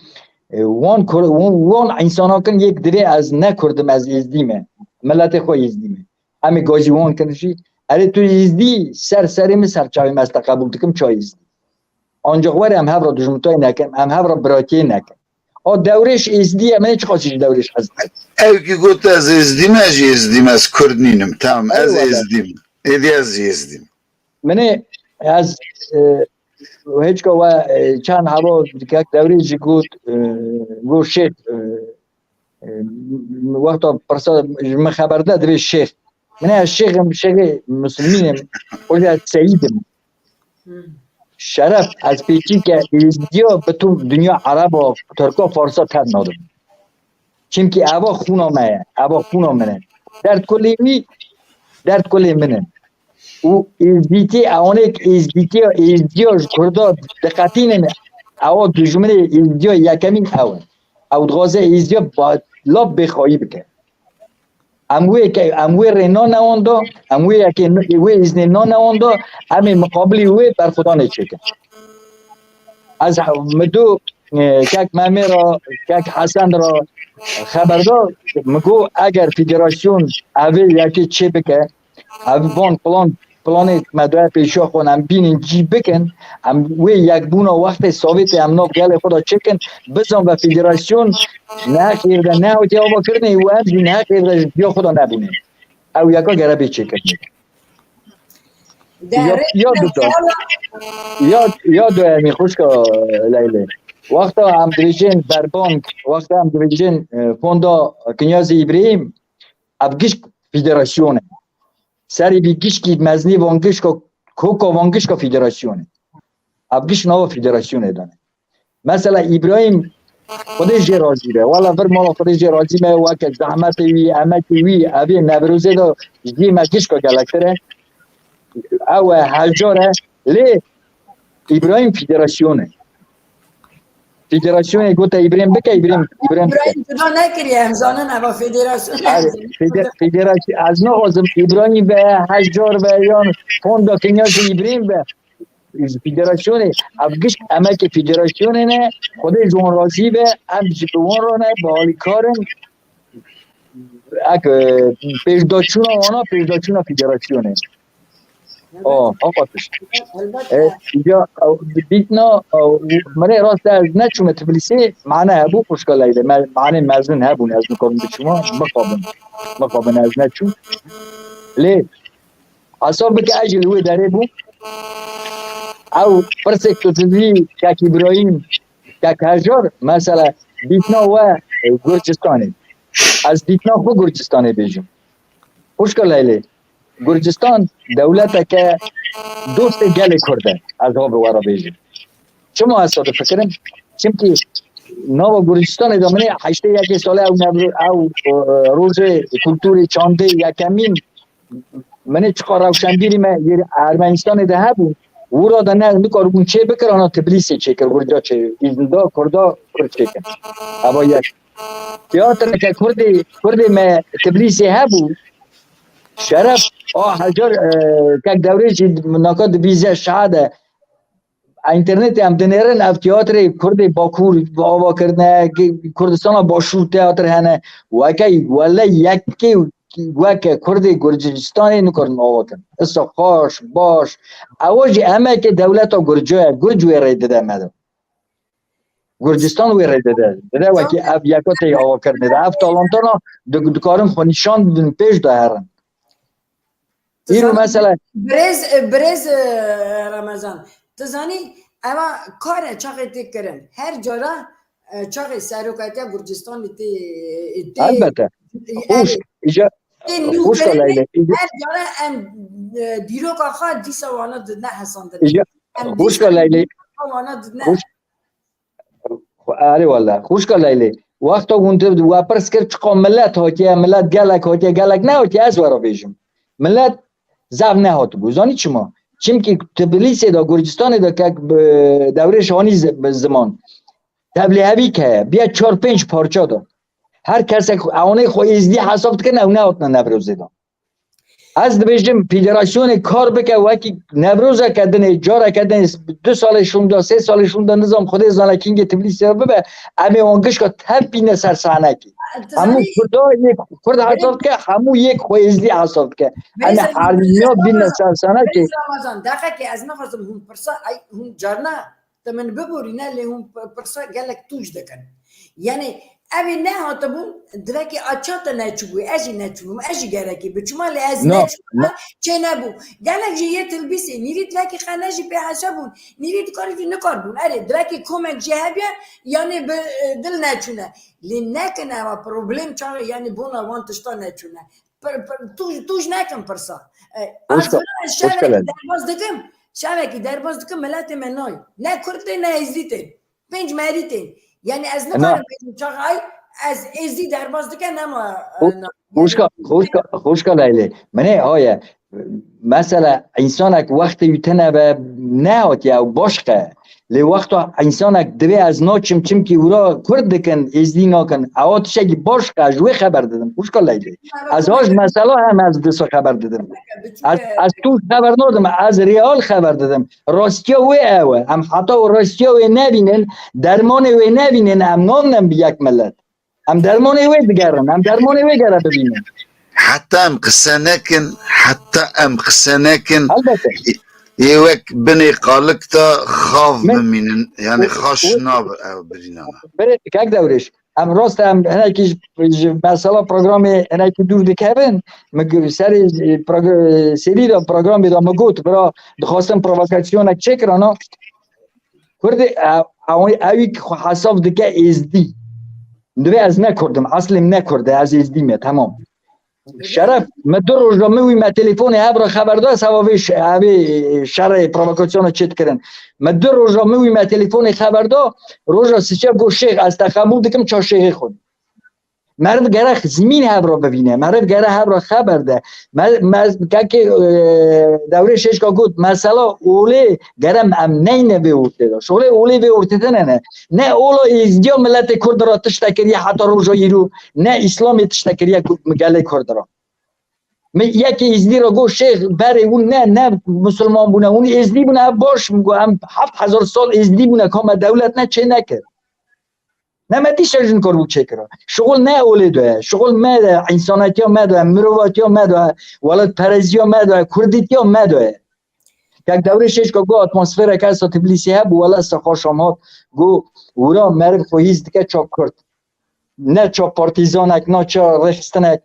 e, wan kur-, wan, wan însana kin yek divê ez ne Kurd im, ez Êzdî me. Miletê xwe Êzdî me. Em ê gazî wan kin jî. Erê tu Êzdî ser serê min, ser çavê min, ez te qebûl dikim ça Êzdî. Ancaq were em hev re dijmitayî nekin, em hev re biratiyê nekin. O Dewrêş Êzdî ye, min çiqasî ji Dewrêş hez dikim. Ew ki got ez Êzdî me, ez jî Êzdî me, ez Kurd nînim. Tamam, ez Eyvallah. Êzdî me. Êdî ez jî Êzdî me. Minê ez, e, hêçka we, e, çend heva kek Dewrêş jî got, e, got şêx, e, e, wexta pirsa ji min xeber de divê şêx. Min ez şêx im, şêxê Muslimîn im, xwe jî ez seyîd im. Şeref, ez pêçîke Êzdiya bi tu dinya Ereba, Tirka, Farsa tev nadim. Çimkî eva xûna me ye, eva xûna min e. Derd kulê wî, derd kulê min e. Û Êzdîtî, ewanê Êzdîtiya, Êzdiya ji Kurda diqetînin, ewa dijminê Êzdiya yekemîn ew in. Ew dixwaze Êzdiya ba-, lap bêxayî bike. Em wê ke-, em wê rê nane wan da, em wê yekê n-, wê îznê nane wan da, em ê miqabilî wê berxwedanê çêkin. Ez he-, mi du, e, kek Memê ra, kek Hesen ra xeber da, mi got, eger federasyon evê yekê çê bike, ev van plan planê me daye pêşiya xwe, em bînin cî bikin, em wê yekbûna wextê Sovêtê em nav gelê xwe de çêkin, bizan ve federasyon ne xêr de ne hatiye avakirinê û em jî ne xêr de ji diya xwe de nebûnê. Ew yeka gere bê çêkirinê. Ya, ya duda. Ya, ya duyemî xwişka Leylê. Wexta em dibêjin berbank, wexta em dibêjin, e, fonda Kinyazê Îbrahîm, ev gişk federasyon e. Serî vî gişkî meznî van gişka, koka van gişka federasyon e. Ev gişk nava federasyonê de ne. Mesela Îbrahîm, Xwedê jê razî be. Wala vir mala Xwedê jê razî be, weke zehmetê wî, emekê wî, evê Newrozê de jiyê me gişka gelektir e. Ew e, hejar e. Lê Îbrahîm federasyon e. Federasyonê gote Îbrahîm bike, Îbrahîm, Îbrahîm bike. Îbrahîm cuda nekiriye, em zanin eva federasyon e. Fede-, federasyon, ez naxwazim Îbrahîm ve, hejar ve, yan fonda Kinyazê Îbrahîm ve. Federasyonê, ev gişt emekê federasyonê ne, Xwedê ji wan razî be, em ji bi wan re ne, bi alîkar in. Ek, e, pêşdaçûna wana, pêşdaçûna federasyonê. O, haqatiş. E, ya, e, dîtna, e, minê rast ez neçûme Tbilîsê, mane hebû, xwişka Leylê, me-, mane mezin hebûn, ez nikarim biçûma, mixabin. Mixabin ez neçûm. Lê, hesab bike ez jî li wê derê bûm. Ew pirsek tu didî kek Îbrahîm, kek Hejar, mesela dîtina we, e, Gurcistanê. Ez dîtina xwe Gurcistanê bêjim. Xwişka Leylê, Gurcistan dewleteke dostê gelê Kurd e, ez ha bi we re bêjim. Çima ez te difikirim? Çimkî nava Gurcistanê de minê heştê yekê sale ew nevro-, ew, e, rojê kulturê çandê yekemîn, minê çiqa rewşenbîrî me yê Ermenistanê de hebû, wira de ne nikaribûn çê bikir, ana Tbilîsê çêkir, Gurca çê, îzin da Kurda Kurd çêkir. Eva yek. Teatreke Kurdê, Kurdê me Tbilîsê hebû, Şeref a Hecar, e, kek Dewrêj jî naka dibîze şa de. Înternetê em dinêrin, ev teatrê Kurdê Bakur ava kirine, Kurdistana Başûr teatr hene. Weke, wele yekê weke Kurdê Gurcistanê nikarin ava kirin. Isa xaş, baş. Ewa jî emeke dewleta Gurco ye. Gurc wê rê dide me de. Gurcistan wê rê dide. Dide wekî ev yeka tê avakirinê de. Ev talantana di-, dikarin xwe nîşan bidin, pêş de herin. Îro mesela birêz, birêz, e, Remezan, tu zanî, eva kar e çaxê tê kirin. Her cara, e, çaxê serokatiya Gurcistanê tê, tê, elbette. Xwişk, îca, tê nû xwişka kirinê, Leylê, îca her cara em, e, dîroka xwe dîsa wana didine hesandinê. Îca, em xwişka dîsa Leylê, wana didine. Xwişk-, Erê wele, xwişka Leylê, wexta hûn di we pirs kir, çiqa milet hatiye, milet gelek hatiye, gelek nehatiye, ez we re bêjim. Milet zaf nehatibû. Zanî çima? Çimkî Tbilîsê de, Gurcistanê de kek bi Dewrêj hanî zi-, bi ziman. Tevlîhevîk heye, biye çar pênc parça de. Her kesek ewanê xwe êzdî hesab dikin, ew nehatine Newrozê de. Ez dibêjim, federasyonê kar bike wekî Newrozeke dinê, careke dinê, du salê şûnda, sê salê şûnda, nizam Xwedê zane kîngê Tbilîsê re bibe, em ê wan gişka tepîne ser sahnekê. Hemû Kurda yek Kurd hesab dike, hemû yek xwe êzdî hesab dike. Em ê herdîniya bîne ser sahnekê. Ramazan, deqekê ez nexwazim hûn pirsa, ay, hûn carna Te min biborîne, lê hûn p-, pirsa gelek tûj dikin. Yanî, ev ê nehatibûn, divekê a ça te neçûbû, ez jî neçûbûm, ez jî gerekî biçûma, lê ez neçûma, çê nebû. Gelek jî yê Tilbîsê, nîvî divekî qe ne jî pê hesabûn, nîvî dikarî jî nikarbûn. Erê, divekî komek jî hebiye, yanî bi, e, dil neçûne. Lê nekin eva problem çaxê, yanî bona van tişta neçûne. Pir, pir, tûj, tûj nekin pirsa. E, ez vira şevekî derbas dikim, şevekî derbas dikim, miletê me nayê. Ne Kurd tê, ne Êzdî tê. Pênc merî tên. Yanî ez nikarim bêjim çaxay, ez Êzdî derbas dike, nema, e, na-, Xwişka, xwişka, xwişka Leylê. Minê aye, mesela, însanek wextê wî tine ve nehatiye ew başqe. Lê wexta însanek divê ez naçim, çimkî wira Kurd dikin, Êzdî nakin. Ewa tiştekî baş e, ji wê xeber didim. Xwişka Leylê. Ez ha ji mesela hem ez disa xeber didim. Ez, ez tûj xeber nadim, ez real xeber didim. Rastiya wê ew e. Em heta û rastiya wê nebînin, dermanê wê nebînin, em namînin bi yek milet. Em dermanê wê digerin, em dermanê wê gere bibînin. Heta em qise nekin, heta em qise nekin, Elbette. ê wek binê qalik de xav Min- bimînin, yani Wi- xaş wi- nabe ev birînana. Berê kek Dewrêş. Em rast em hinekî ji, ji mesela programê hinekî dûr dikevin. Min g- serê, e, progr- serî de programê de min got, bira, dixwastin provokasyonek çêkirana. Kurdê, e, ew, ewî ku xwe hesab dike êzdî. Divê ez ne Kurd im, eslê min ne Kurd e, ez êzdî me, temam. Şeref, me du roja min wî me telefonê hev re xeber da, seba vê ş- evê, e, şerê provokasyona çê dikirin. Me du roja min wî me telefonê xeber da, roja siçe got şêx, ez te qebûl dikim, ça şêxê xwe. Meriv gere zimîn hev re bivîne, meriv gere hev re xeber de. Me, me, kekê, e, Dewrêş hêşka got, mesela olê gere em neyne vê ortê de. Şolê olê vê ortê de ne ne. Ne ola êzdiya miletê Kurd re tişte kiriye heta roja îro, ne Îslamê tişte kiriye Ku- gelê Kurd re. Min yekê êzdî re got, şêx, berê hûn ne, ne misilman bûne, hûn êzdî bûne, ev baş, min got, em heft hezar sal êzdî bûne, ka me dewlet ne çê nekir. Ne me dîsa jin kar bû çêkira. Şixul ne olê de ye, şixul me de, însanetiya me de ye, mirovatiya me de ye, welatpereziya me de ye, kurdîtiya me de ye. Kek Dewrêş hêşka got, atmosferek esa Tbilîsê hebû, wela se xweş am hat, got, wira meriv xwe hîs dike ça Kurd. Ne ça partîzanek, ne ça rêxistinek.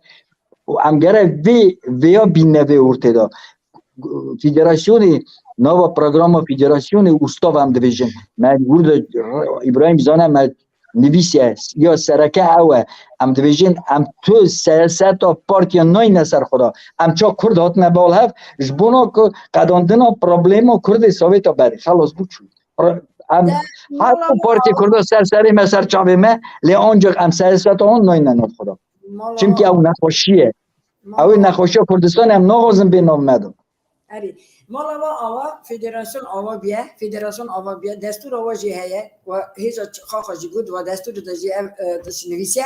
Û em gere vê, vêya bîne vê ortê de. Federasyonê, nava programa federasyonê ustav em dibêjin. Me wir de Îbrahîm zane me nivîsiye, ya sereke ew e. Em dibêjin, em tu siyaseta partiya nayne ser xwe de. Em ça Kurd hatine bal hev, ji bona ku qedandina problema Kurdê Sovêta berê. Xelas bû çû. Em De, her mala ku partiyê Kurda ser serê me, ser çavê me, lê ancak em siyaseta wan nayne nav xwe de. Mala Çimkî ew nexweşî ye. Ew ê nexweşiya Kurdistanê em naxwazin bê nav me de. Erê. Mala wa awa, federasyon awa biye, federasyon awa biye, destûr awa jî heye, we hêja ç- xaxa jî got, we destûr de jî ev e, tişt nivîsiye.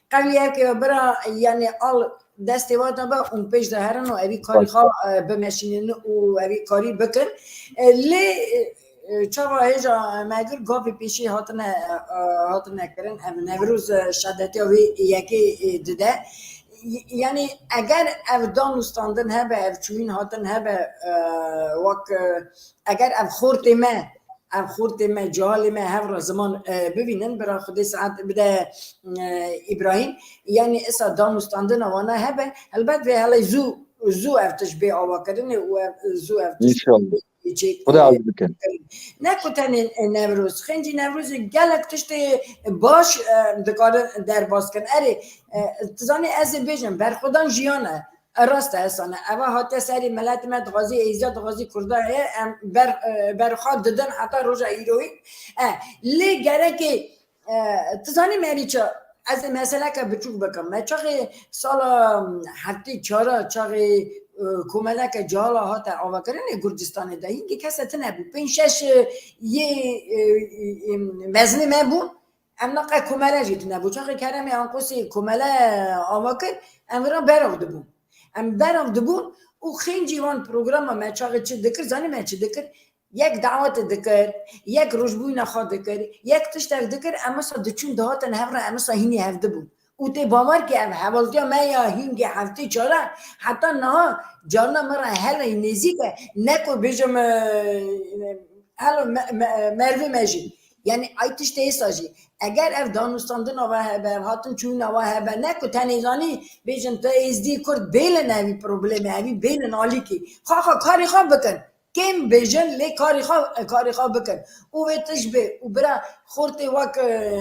Qewlî ev ke bira, yani al destê we de be û pêş de herin û evî karî xwe e, bimeşînin û evî karî bikin. E, lê e, e, çawa hêja me gir gavê pêşî hatine e, hatine kirin, ev Newroz e, şedetiya wê yekê e, dide. Y- Yani eger ev danûstandin hebe, ev çûyîn hatin hebe, e, wek e, eger ev xortê me, ev xortê me, cihalê me hev re ziman e, bivînin, bira Xwedê saet bide e, Îbrahîm, yani isa danûstandina wana hebe, helbet vê hele zû, zû ev tişt bê avakirinê û ev, zû ev tişt İnşallah. çêk. Xuda aziz bikin. Ne ku tenê Newroz, xêncî Newrozê gelek tiştê baş e, dikarin derbas kin. Erê, e, tu zanî ez ê bêjim, berxwedan jiyan e. E, rast e, hesane. Eva hatiye serî miletê me dixwazî, êziya dixwazî, Kurda heye, em ber, e, berxwe didin heta roja îroyî. E, lê gerekê, e, tu zanî merî çi, ez ê meseleke biçûk bikim. Me çaxê sala heftê çara, çaxê e, komeleke cihala hate avakirinê Gurcistanê de, hingî kese tine bû. Pênc şeş e, yê e, e, e, mezinê me bûn. Em neqe komele jî tine bû. Çaxê keremê Anqosê komele ava kir, em vira berav dibûn. Em berav dibûn û xêncî wan programa me çaxê çi dikir, zanî me çi dikir? Yek dawetê dikir, yek rojbûyîna xwe dikir, yek tiştek dikir, em wisa diçûn dihatin hev re, em wisa hînî hev dibûn. Û tê bawer ke ev hevaltiya me ya hîngê heftê çara heta niha carna min re hele nêzîk e, ne ku bêjim, e, helo me, me, mervê me jî. Yani ay tiştê êsa jî. Eger ev danûstandina we hebe, ev hatin çûyîna we hebe, ne ku tenê zanî bêjin tu êzdî Kurd bêlin evî problemê, evî bêlin alîkî. Xwe xwe karê xwe bikin. Kêm bêjin lê karê xwe, karê xwe bikin. Û vê tişt bê. Û bira xortê wek, e,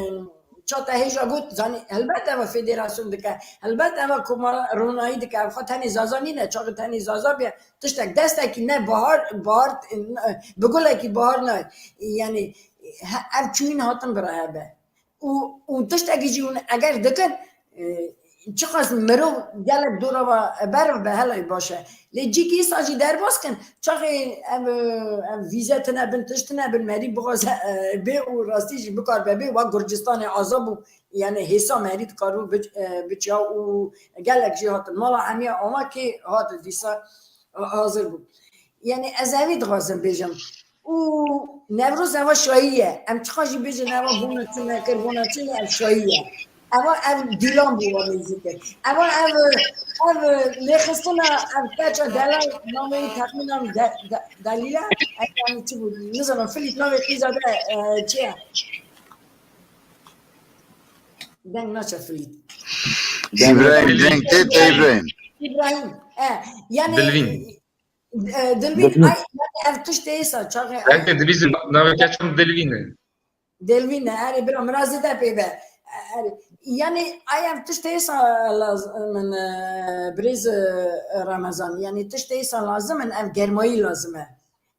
çata hêja got, zanî, helbet eva federasyon dike, helbet eva komara ronayî dike, ev xwe tenê Zaza nîne, çaxê tenê Zaza bê, tiştek, destekî ne bahar, bahar, bi gulekî bahar nayê. Yani, he- ev çûyîn hatin bira hebe. Û, û tiştekî jî hûn eger dikin, e, çiqas mirov gelek dora ve ber be, helay baş e. Lê cîkî îsa jî derbas kin, çaxê ev, ev vîze tine bin, tişt tine bin, merî bixwaze, e, bê û rastî jî bikar be bê, wek Gurcistanê azad bû, yani hêsa merî dikaribû biç-, e, biçya û gelek jî hatin. Mala hemiya Amakê hat dîsa, e, hazir bû. Yani ez evî dixwazim bêjim. Û Newroz eva şayî ye. Em çiqa jî bêjin eva bona çi nekir, bona çi ne, ev şayî ye. Eva ev dîlan bû wa nêzîkir. Eva ev, ev lêxistina ev keça delal nameyî texmînan de, de, delîle. Ev yani çi bû? Nizanim, Filît navê qîza de, e, çi ye? Deng naçe Filît. Îbrahîm, deng tê te Îbrahîm. Îbrahîm. E, yani Dilvîn. E, Dilvîn, ay, yani ev tişt êsa çaxê. Belkî dibîzin navê keça min Dilvîn e. Dilvîn e, erê bira, min ra zêde pê be. Erê, yani ay ev tişt êsa lazim in, e, birêz, e, Remezan. Yani tişt êsa lazim in, ev germayî lazim e.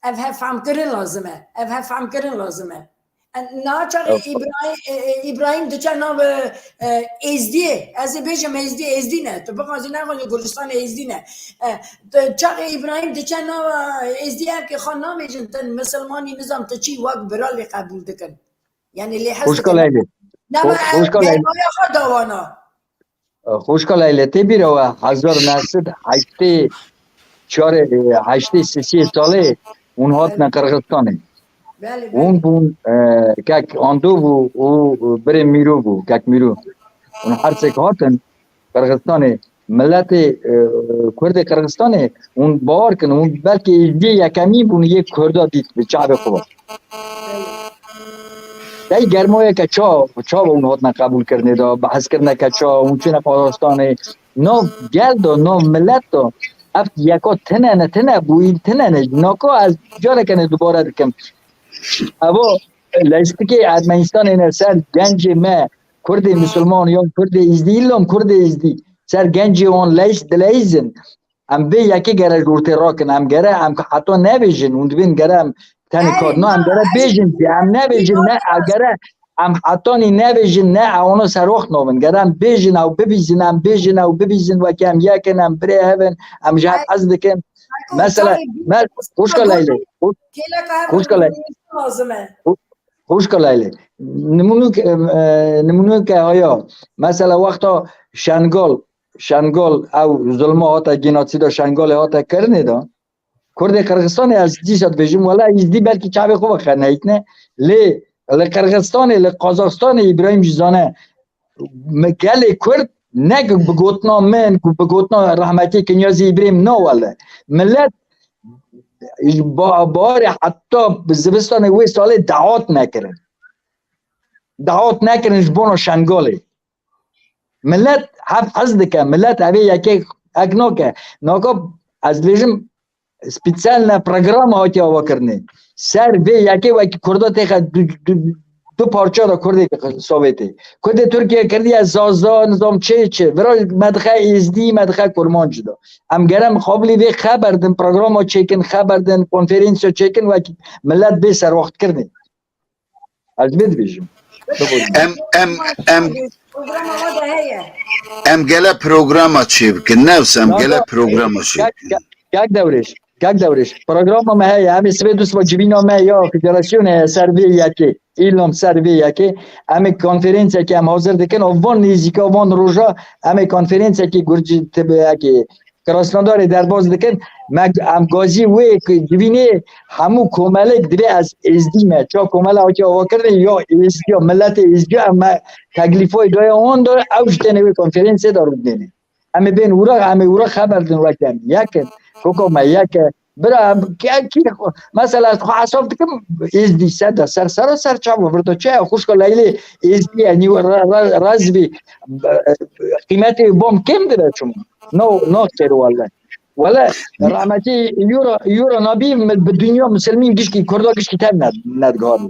Ev hevfamkirin lazim e. Ev hevfamkirin lazim e. Niha çaxê Îbrahîm, e, e, Îbrahîm diçe nav, e, Êzdiyê. Ez ê bêjim Êzdî, Êzdî ne. Tu bixwazî nexwazî Kurdistanê Êzdî ne. E, tu çaxê Îbrahîm diçe nav Êzdiyê, ev kê xwe nabêjin, tin misilmanî nizam tu çî wek bira lê qebûl dikin. Yani lê hez Xwişka dikin. Leylê. Nema Xwişka Leylê. Germaya xwe dawana. Xwişka Leylê, tê bîra we hezar neh sed heştê çarê, heştê sisê salê hûn hatine Qirxistanê. Belê, Hûn belê. bûn, e, kek Ando bû û birê Mîro bû, kek Mîro. Hûn her sêk hatin Qirxistanê. Miletê, e, Kurdê Qirxistanê, hûn bawer kin, hûn belkî êzdiyê yekemîn bûn yê Kurda dît bi çavê xwe. Dey germoyeke ça, çawa hûn hatine qebûlkirinê de, bi hezkirineke ça, hûn çûne Qazaqstanê. Nav gel de, nav milet de, ev yeka tine ne, tine bûyî tine ne. Naka ez careke ne dubare dikim. Evo leyistikê Ermenistanê ne ser gencê me, Kurdê Misilman yan Kurdê Êzdî, îlom Kurdê Êzdî, ser gencê wan leyis dileyizin. Em vê yekê gere ji ortê rakin. Em gere em heta nebêjin, hûn dibên gere em tenê Ey, kat. No, em gere bêjin, em nebêjin, ne, em gere em hetanî nebêjin, ne, ew ana serwaxt nabin. Gere em bêjin, ew bibîzin, em bêjin, ew bibîzin, wekî em yek in, em birê hev in, em ji hev hez dikin. Mesela, me, xwişka Leylê, xwişka Leylê. Lazim e. Xwişka Leylê. Nimûnûk, e, nimûnûke haya. Mesela, wexta Şengal, Şengal, ew zulma hate, genocîda Şengalê hate kirinê de. Kurdê Qirxistanê ez dîsa dibêjim, wela Êzdî belkî çavê xwe ve xeneytine. Lê li Qirxistanê, li Qazaxstanê Îbrahîm jî zane. Me gelê Kurd ne ku bi gotina min, ku bi gotina rehmetî Kinyazî Îbrahîm, na wele. Milet ba-, baharê heta bi zivistanê wê salê dawet nekirin. Dawet nekirin ji bona Şengalê. Milet hev hez dike, milet evê yekê ek nake. Naka ez dibêjim, spîtselne programa hatiye avakirinê. Ser vê yekê wekî Kurda têxe du, du, du parça de Kurdê Sovyetê. Kurdê Tirkiye kiriye Zaza, nizam çê çi. Vira me dixe Êzdî, me dixe Kurmanc de. Em gere mixabilî vê xeber din, programa çêkin, xeber din, konferansa çêkin, wekî milet bê serwaxtkirinê. Ez vê dibêjim. Em, em, em, Programa me de heye. Em gele programa çê bikin. Nefs em Ya gele da- programa çê Kak, bikin. kak, kak Dewrêş. Kak Dewrêş. Programa me heye. Em ê sibê du siba civîna me ya federasyonê ser vê yekê. Îlom ser vê yekê. Em ê konferansekê em hazir dikin. Û van nêzîka van roja em ê konferansekê Gurcî tibiyekê Krasnodarê derbas dikin. Me em gazî wê ku civînê hemû komelek divê ez êzdî me. Ça komela wekî avakirinê ya êzdî ya, miletê êzdî ya, em me teklîfoyê daye wan de, ew ji tenê wê konferansê de rûdinê. Em ê bên wira, em ê wira xeber din wek em. Yek in. Koka me yek e. Bira, em ke-, kî, mesela ez xwe hesab dikim, êzdî ser de, ser, sera ser çava virdo çi ye, xwişka Leylê êzdî ye, nî ra-, ra-, razibî, e, qîmetê bom kêm dibe çima. No, no xêr wele. Wele, rahmetî Yura, Yura Nabî mi-, bi dinya misilmîn gişkî, Kurda gişkî tev ne-, nedigarî.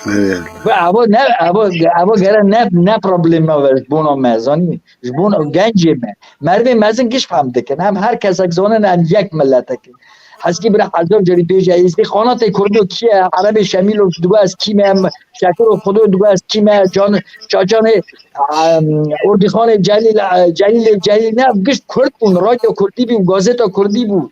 Evet. Ve evo ne, evo, evo gere ne, ne problema ve ji bona me, zanî? Ji bona gencê me. Merivê mezin giş fehm dikin. Em her kesek zanin em yek milletek in. Heskî bira hezar carî bêje, êzdî xanatê Kurdo kî ye? Erebê Şemîlo digo ez kî me, em Şekiro Xudo digo ez kî me, can, çaçanê, em, Ordîxanê Celîl, e, Celîlê Celîl ne, giş Kurd bûn, radyo Kurdî bû, gazeta Kurdî bû.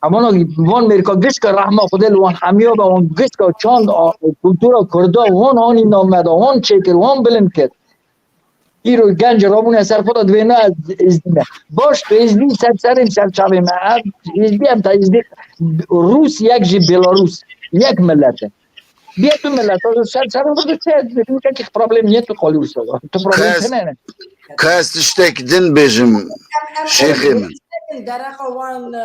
Em wana van mêrka gişka rehma Xwedê li wan hemiya be, wan gişka çand a, kultura Kurda wan anî navmeda, wan çêkir, wan bilind kir. Îro genc rabûne ser xwe de divê ne ez êzdî me. Baş tu êzdî ser serê ser çavê me. Ev êzdî em ta êzdî Rûs yek jî Belarûs. Yek millet e. Bê tu millet, tu ser, ser, tu ser, tu problem niye tu kalıyorsun? Tu problem Kes- sen ne? Kes tiştek din bêjim, şêxê min. Dereqa wan, e,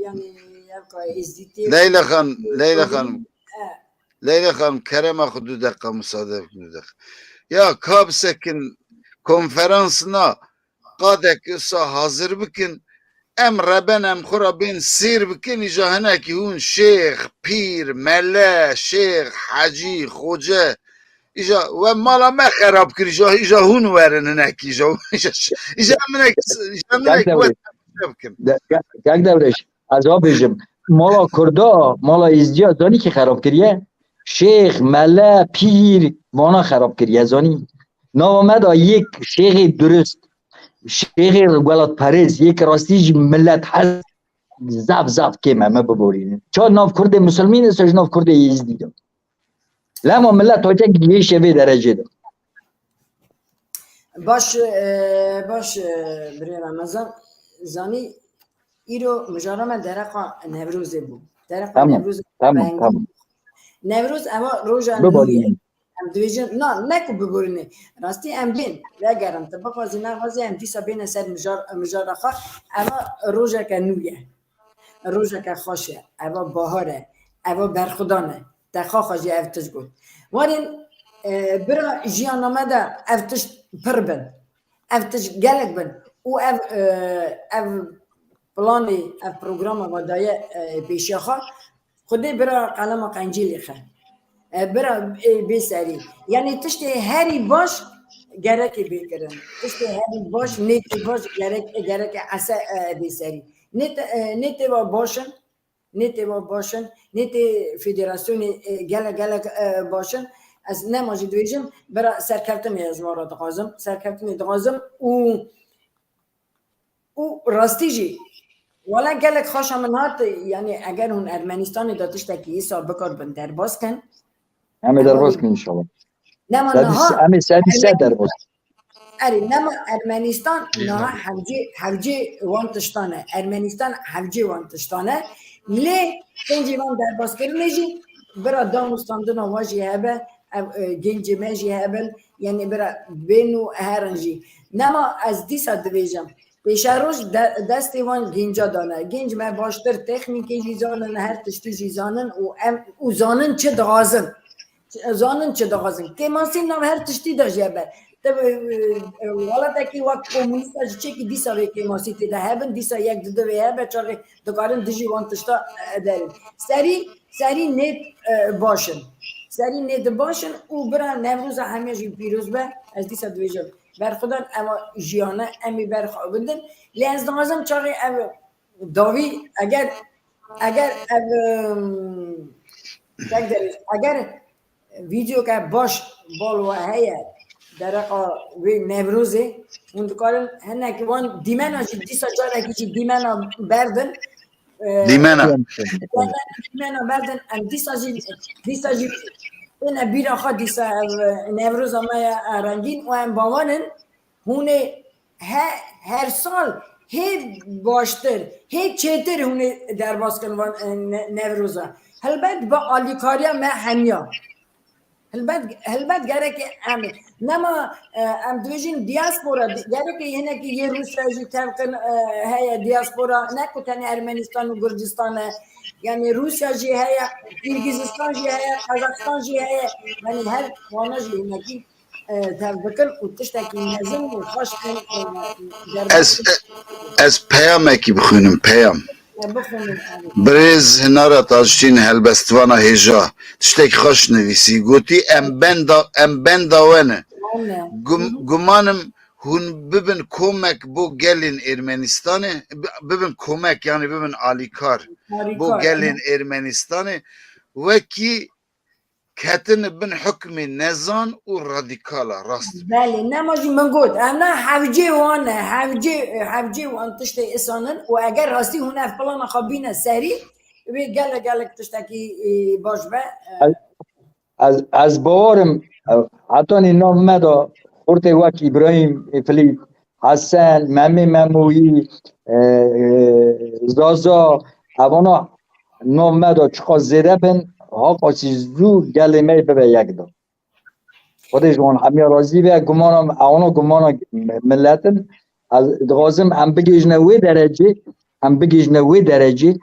yani, evka êzdîtî. Leyla Xan, Leyla Xan. Leyla Xan, kerema xwe du deqa, musade bikin, du deqa. Ya, ka bisekin konferansina qadek usa hazir bikin, em reben, em xwe ra bên sêr bikin, îja hinekî hûn şêx, pîr, mele, şêx, hecî, xoce, îja we mala me xerab kir, îja, îja hûn werin hinekî, îja, îja, îja em hinek, îja em hinek we bikin. Kek Devreş, ez wa bêjim. Mala Kurda, mala Êzdiya zanî kî xerab kiriye? Şêx, mele, pîr, vana xerab kiriye, zanî? Nava me da yek şêxê durist, şêxê welatperêz, yek rastî jî millet hez zaf zaf kêm e, me biborînin. Ça nav Kurdê Musulmîn, îsa ji nav Kurdê Êzdî de. Lema millet hate gihêşe vê derecê de. Baş, e, baş, e, birê Ramazan, zanî îro mijara me dereqa Newrozê bû. Dereqa Tamam, Newrozê tamam, rengîn. Tamam. Newroz ewa roja nû ye. Biborînin. Em dibêjin, na, ne ku biborîne. Rastî em bên, vegerin, tu bixwazî nexwazî, em dîsa bêne ser mijar, mijara xwe. Ewa rojeke nû ye. Rojeke xweş e. Ewa bahar e. Ewa berxwedan e. Te xaxa jî ev tişt got. Warên, e, bira jiyana me de ev tişt pir bin. Ev tişt gelek bin. Û ev, e, ev planê, ev programa me daye, e, pêşiya xwe. Xwedê bira qelema qencî lê xe. E, bira, e, bê serî. Yanî tiştê herî baş gerekê bê kirin. Tiştê herî baş, nêtê baş gerek, gereke ese, e, bê serî. Nête, e, nêtê wa baş in, nêtê wa baş in, nêtê federasyonê, e, gelek, gelek, e, baş in. Ez nema jî dibêjim, bira serkeftinê ez wa re dixwazim. Serkeftinê dixwazim û û rastî jî, wala gelek xweşa min hat, yanî eger hûn Ermenistanê de tiştekî îsa bikaribin derbas kin. Em ê derbas kin înşallah. Nema Sedî niha, se-, em ê sedî se derbas. Erê, nema Ermenistan niha hevcê, hevcê wan tiştan e. Ermenistan hevcê wan tiştan e. Lê pêncê van derbaskirinê jî bira danûstandina wa jî hebe, ev, e, gencê me jî hebin, yanî bira bên û herin jî. Nema ez dîsa dibêjim, pêşeroj de-, destê wan genca dane. Genc me baştir texnîkê jî zanin, her tiştî jî zanin û em, û zanin çi dixwazin. Zanin çi dixwazin. Kêmasî nav her tiştî de jî hebe. Te, e, e, welatekî wek komûnîsta ji çekî dîsa vê kêmasî tê de hebin, dîsa yek di divê hebe, çaxê dikarin dijî wan tişta, e, derin. Serî, serî nêt, e, baş in. Serî nêt baş in û bira Newroza hemiya jî pîroz be. Ez dîsa dibêjim. Berxwedan ev jiyan e, em ê berxwe bidin. Lê ez dixwazim çaxê ev dawî, eger, eger ev, em, tek derê, eger vîdeoke baş bal we heye, dereqa wê Newrozê, hûn dikarin hinek wan dîmena jî, dîsa carekî jî dîmena berdin. E, Dîmena. Dîmena berdin, em dîsa jî, dîsa jî têne bîra xwe dîsa ev, e, Newroza me ya, e, rengîn û em bawer in, hûn ê he, her sal hê baştir, hê çêtir hûn ê derbas kin van, e, Ne-, Newroza. Helbet bi alîkariya me hemiya. Helbet, helbet gerek em ê. Nema, e, em dibêjin diaspora, di-, gerek hinekî yê Rûsya jî tevkin, e, heye diaspora, ne ku tenê Ermenistan û Gurcistan e. Yanî Rûsya jî heye, Qîrgîzistan jî heye, Qazaxistan jî heye. Yanî her wana jî hinekî, e, tev bikin û tiştekî mezin û xweş kin, e, Ez, ez peyamekî bixwînim, peyam. e, bixwînin. Birêz Hinara Taşçîn helbestvana hêja tiştekî xweş nivîsî. Gotî, em benda, em benda we ne. Gum-, gumanim hûn bibin komek bo gelên Ermenistanê, bi-, bibin komek, yanî bibin alîkar bo gelên Ermenistanê, wekî ketine bin hukmê nezan û radîkal a, rast. Belê, nema jî min got, em ne hevcê wan e, hevcê, hevcê wan tiştê isan in û eger rastî hûn ev plana xwe bîne serî, wê gelek, gelek tiştekî, e, baş be. E, Ez, ez, ez bawerim, e, hetanî nav me de xurtê wek Îbrahîm, Îflît, Hesen, Memê Memoyî, e, e, Zaza, evana nav me de çiqas zêde bin, Haqa çî zû gelê me bibe yek de. Xwedê ji wan hemiya razî be, gumana, ewna gumana milet in. Ez dixwazim em bigihîjine wê derecê, em bigihîjine wê derecê.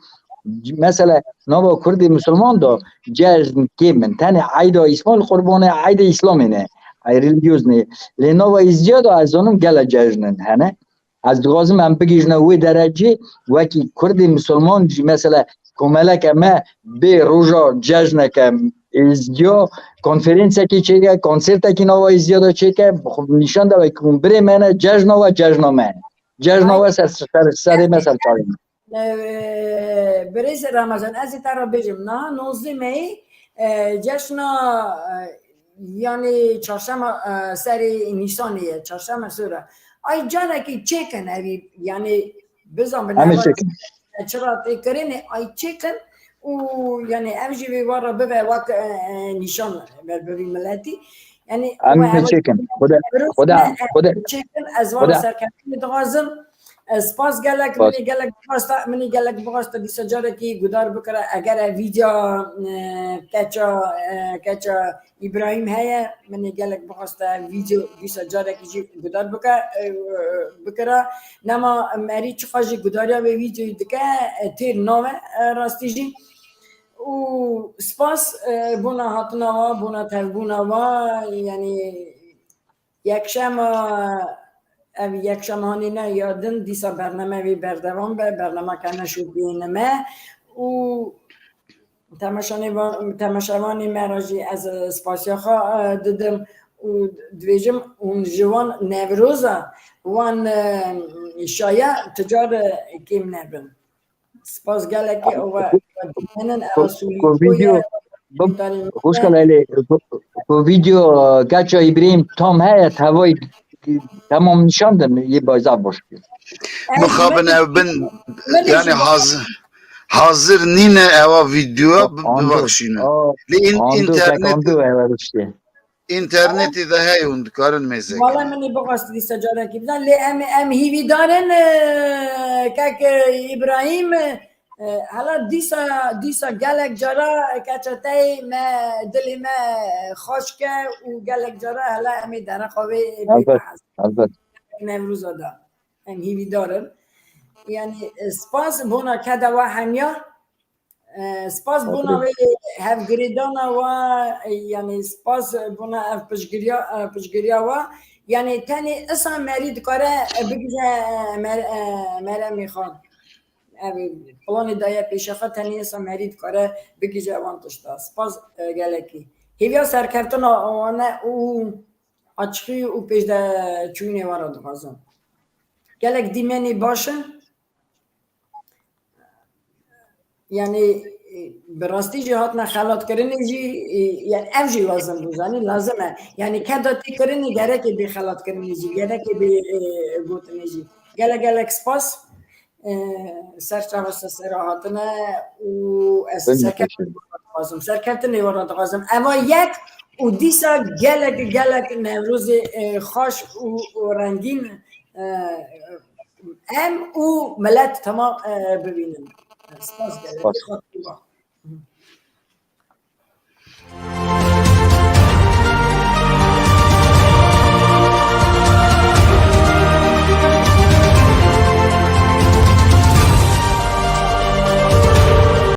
Mesela nava Kurdê Misilman de cejn kêm in. Tenê eyda Îsmaîl Qurbanê eyda Îslamê ne. Ey, religiyoz ne. Lê nava Êzidiya de ez zanim gelek cejn in hene. Ez dixwazim em bigihîjine wê derecê, wekî Kurdê Misilman jî mesela komeleke me bê roja cejneke Êzidiya, konferansekî çêke, konsertekî nava Êzidiya de çêke, bi xwe nîşan de wekî hûn birê me ne, cejna we cejna me ne. Cejna we ser, ser, serê me, ser çavê me. Ee, Birêz Ramazan, ez ê te re bêjim, niha nozdeh Meyê, e, cejna, e, yanî çarşema, e, serê Nîsanê ye, çarşema sor e. Ay carekî çêkin evî, yanî bizan bi Em ê neva çêkin. Çira tê kirinê, ay çêkin û yanî ev jî vê war re bibe wek, e, e, nîşan ber bi vî miletî. Yanî Em û ê ev çêkin. Xwede, Birêz xwede, me, e, xwede, çêkin, ez xwede. Vana serkeftinê dixwazim. Ez spas gelek, Spas. Min ê gelek bixwasta, min ê gelek bixwasta dîsa carekî guhdar bikira. Eger ev vîdya, e, keça, e, keça Îbrahîm heye, min ê gelek bixwasta ev vîdyo dîsa carekî jî guhdar bike, e, bikira. Nema merî çiqa jî guhdariya vê vîdyoyê dike, e, têr nawe, e, rastî jî. Û spas, e, bona hatina wa, bona tevbûna wa, yanî Yekşema, ev yekşemanî ne ya din, dîsa bername wî berdewam be, bernameke neşûbînime û temeşanê va-, temeşevanê me re jî ez spasiya xwe, e, didim û dibêjim hûn ji wan Newroza, wan, e, şaya tu car, e, kêm nebin. Spas gelekî, ew e, ku, ku, ku vîdeo, bi, xweşka Leyla, ku, ku vîdeo, e, keça Îbrahîm tam heye, tevayî temam nîşan din, yê bay zaf baş bû. Mixabin ev bin, yanî hazir, hazir nîne ewa vîdeo, bi, bibexşîne. Lê în-, înternet, ewa riştê. Înternetê de heye hûn dikarin mêze kirin. Wala min ê bixwest dîsa carekî bizan, lê em, em hîvîdar in, e, kek, e, Îbrahîm, e, hela dîsa, dîsa gelek cara keça te yê me, dilê me xweş ke û gelek cara hela em ê dereqa wê bêne. Elbet, elbet. Newroza de. Em hîvîdar in. Yanî, e, spas bona keda we hemiya. E, spas bona wê hevgirêdana wa, e, yanî spas bona ev piştgiriya, e, piştgiriya wa. Yanî tenê isa merî dikare, e, bigije, e, mer-, e, meremê xwe. Ev planê daye pêşe xwe, tenê isa merî dikare bigije wan tişta. Spas, e, gelekî. Hêviya serkeftina wan e û açiqî û pêşde çûyînê wan re dixwazim. Gelek dîmenê baş in. Yanî, e, bi rastî jî hatina xelatkirinê jî, e, yanî ev jî lazim bû, zanî, lazim e. Yanî keda tê kirinê gerekê bê xelatkirinê jî, gerekê bê, e, gotinê jî. Gelek gelek spas. E, ser çava se sera hatine û ez serkeftinê dixwazim. Serkeftinê we re dixwazim. Eva yek û dîsa gelek gelek Newrozê, e, xweş û, û rengîn, e, em û milet temam, e, bibînin. Spas gelek. Spas. Xatirî baş.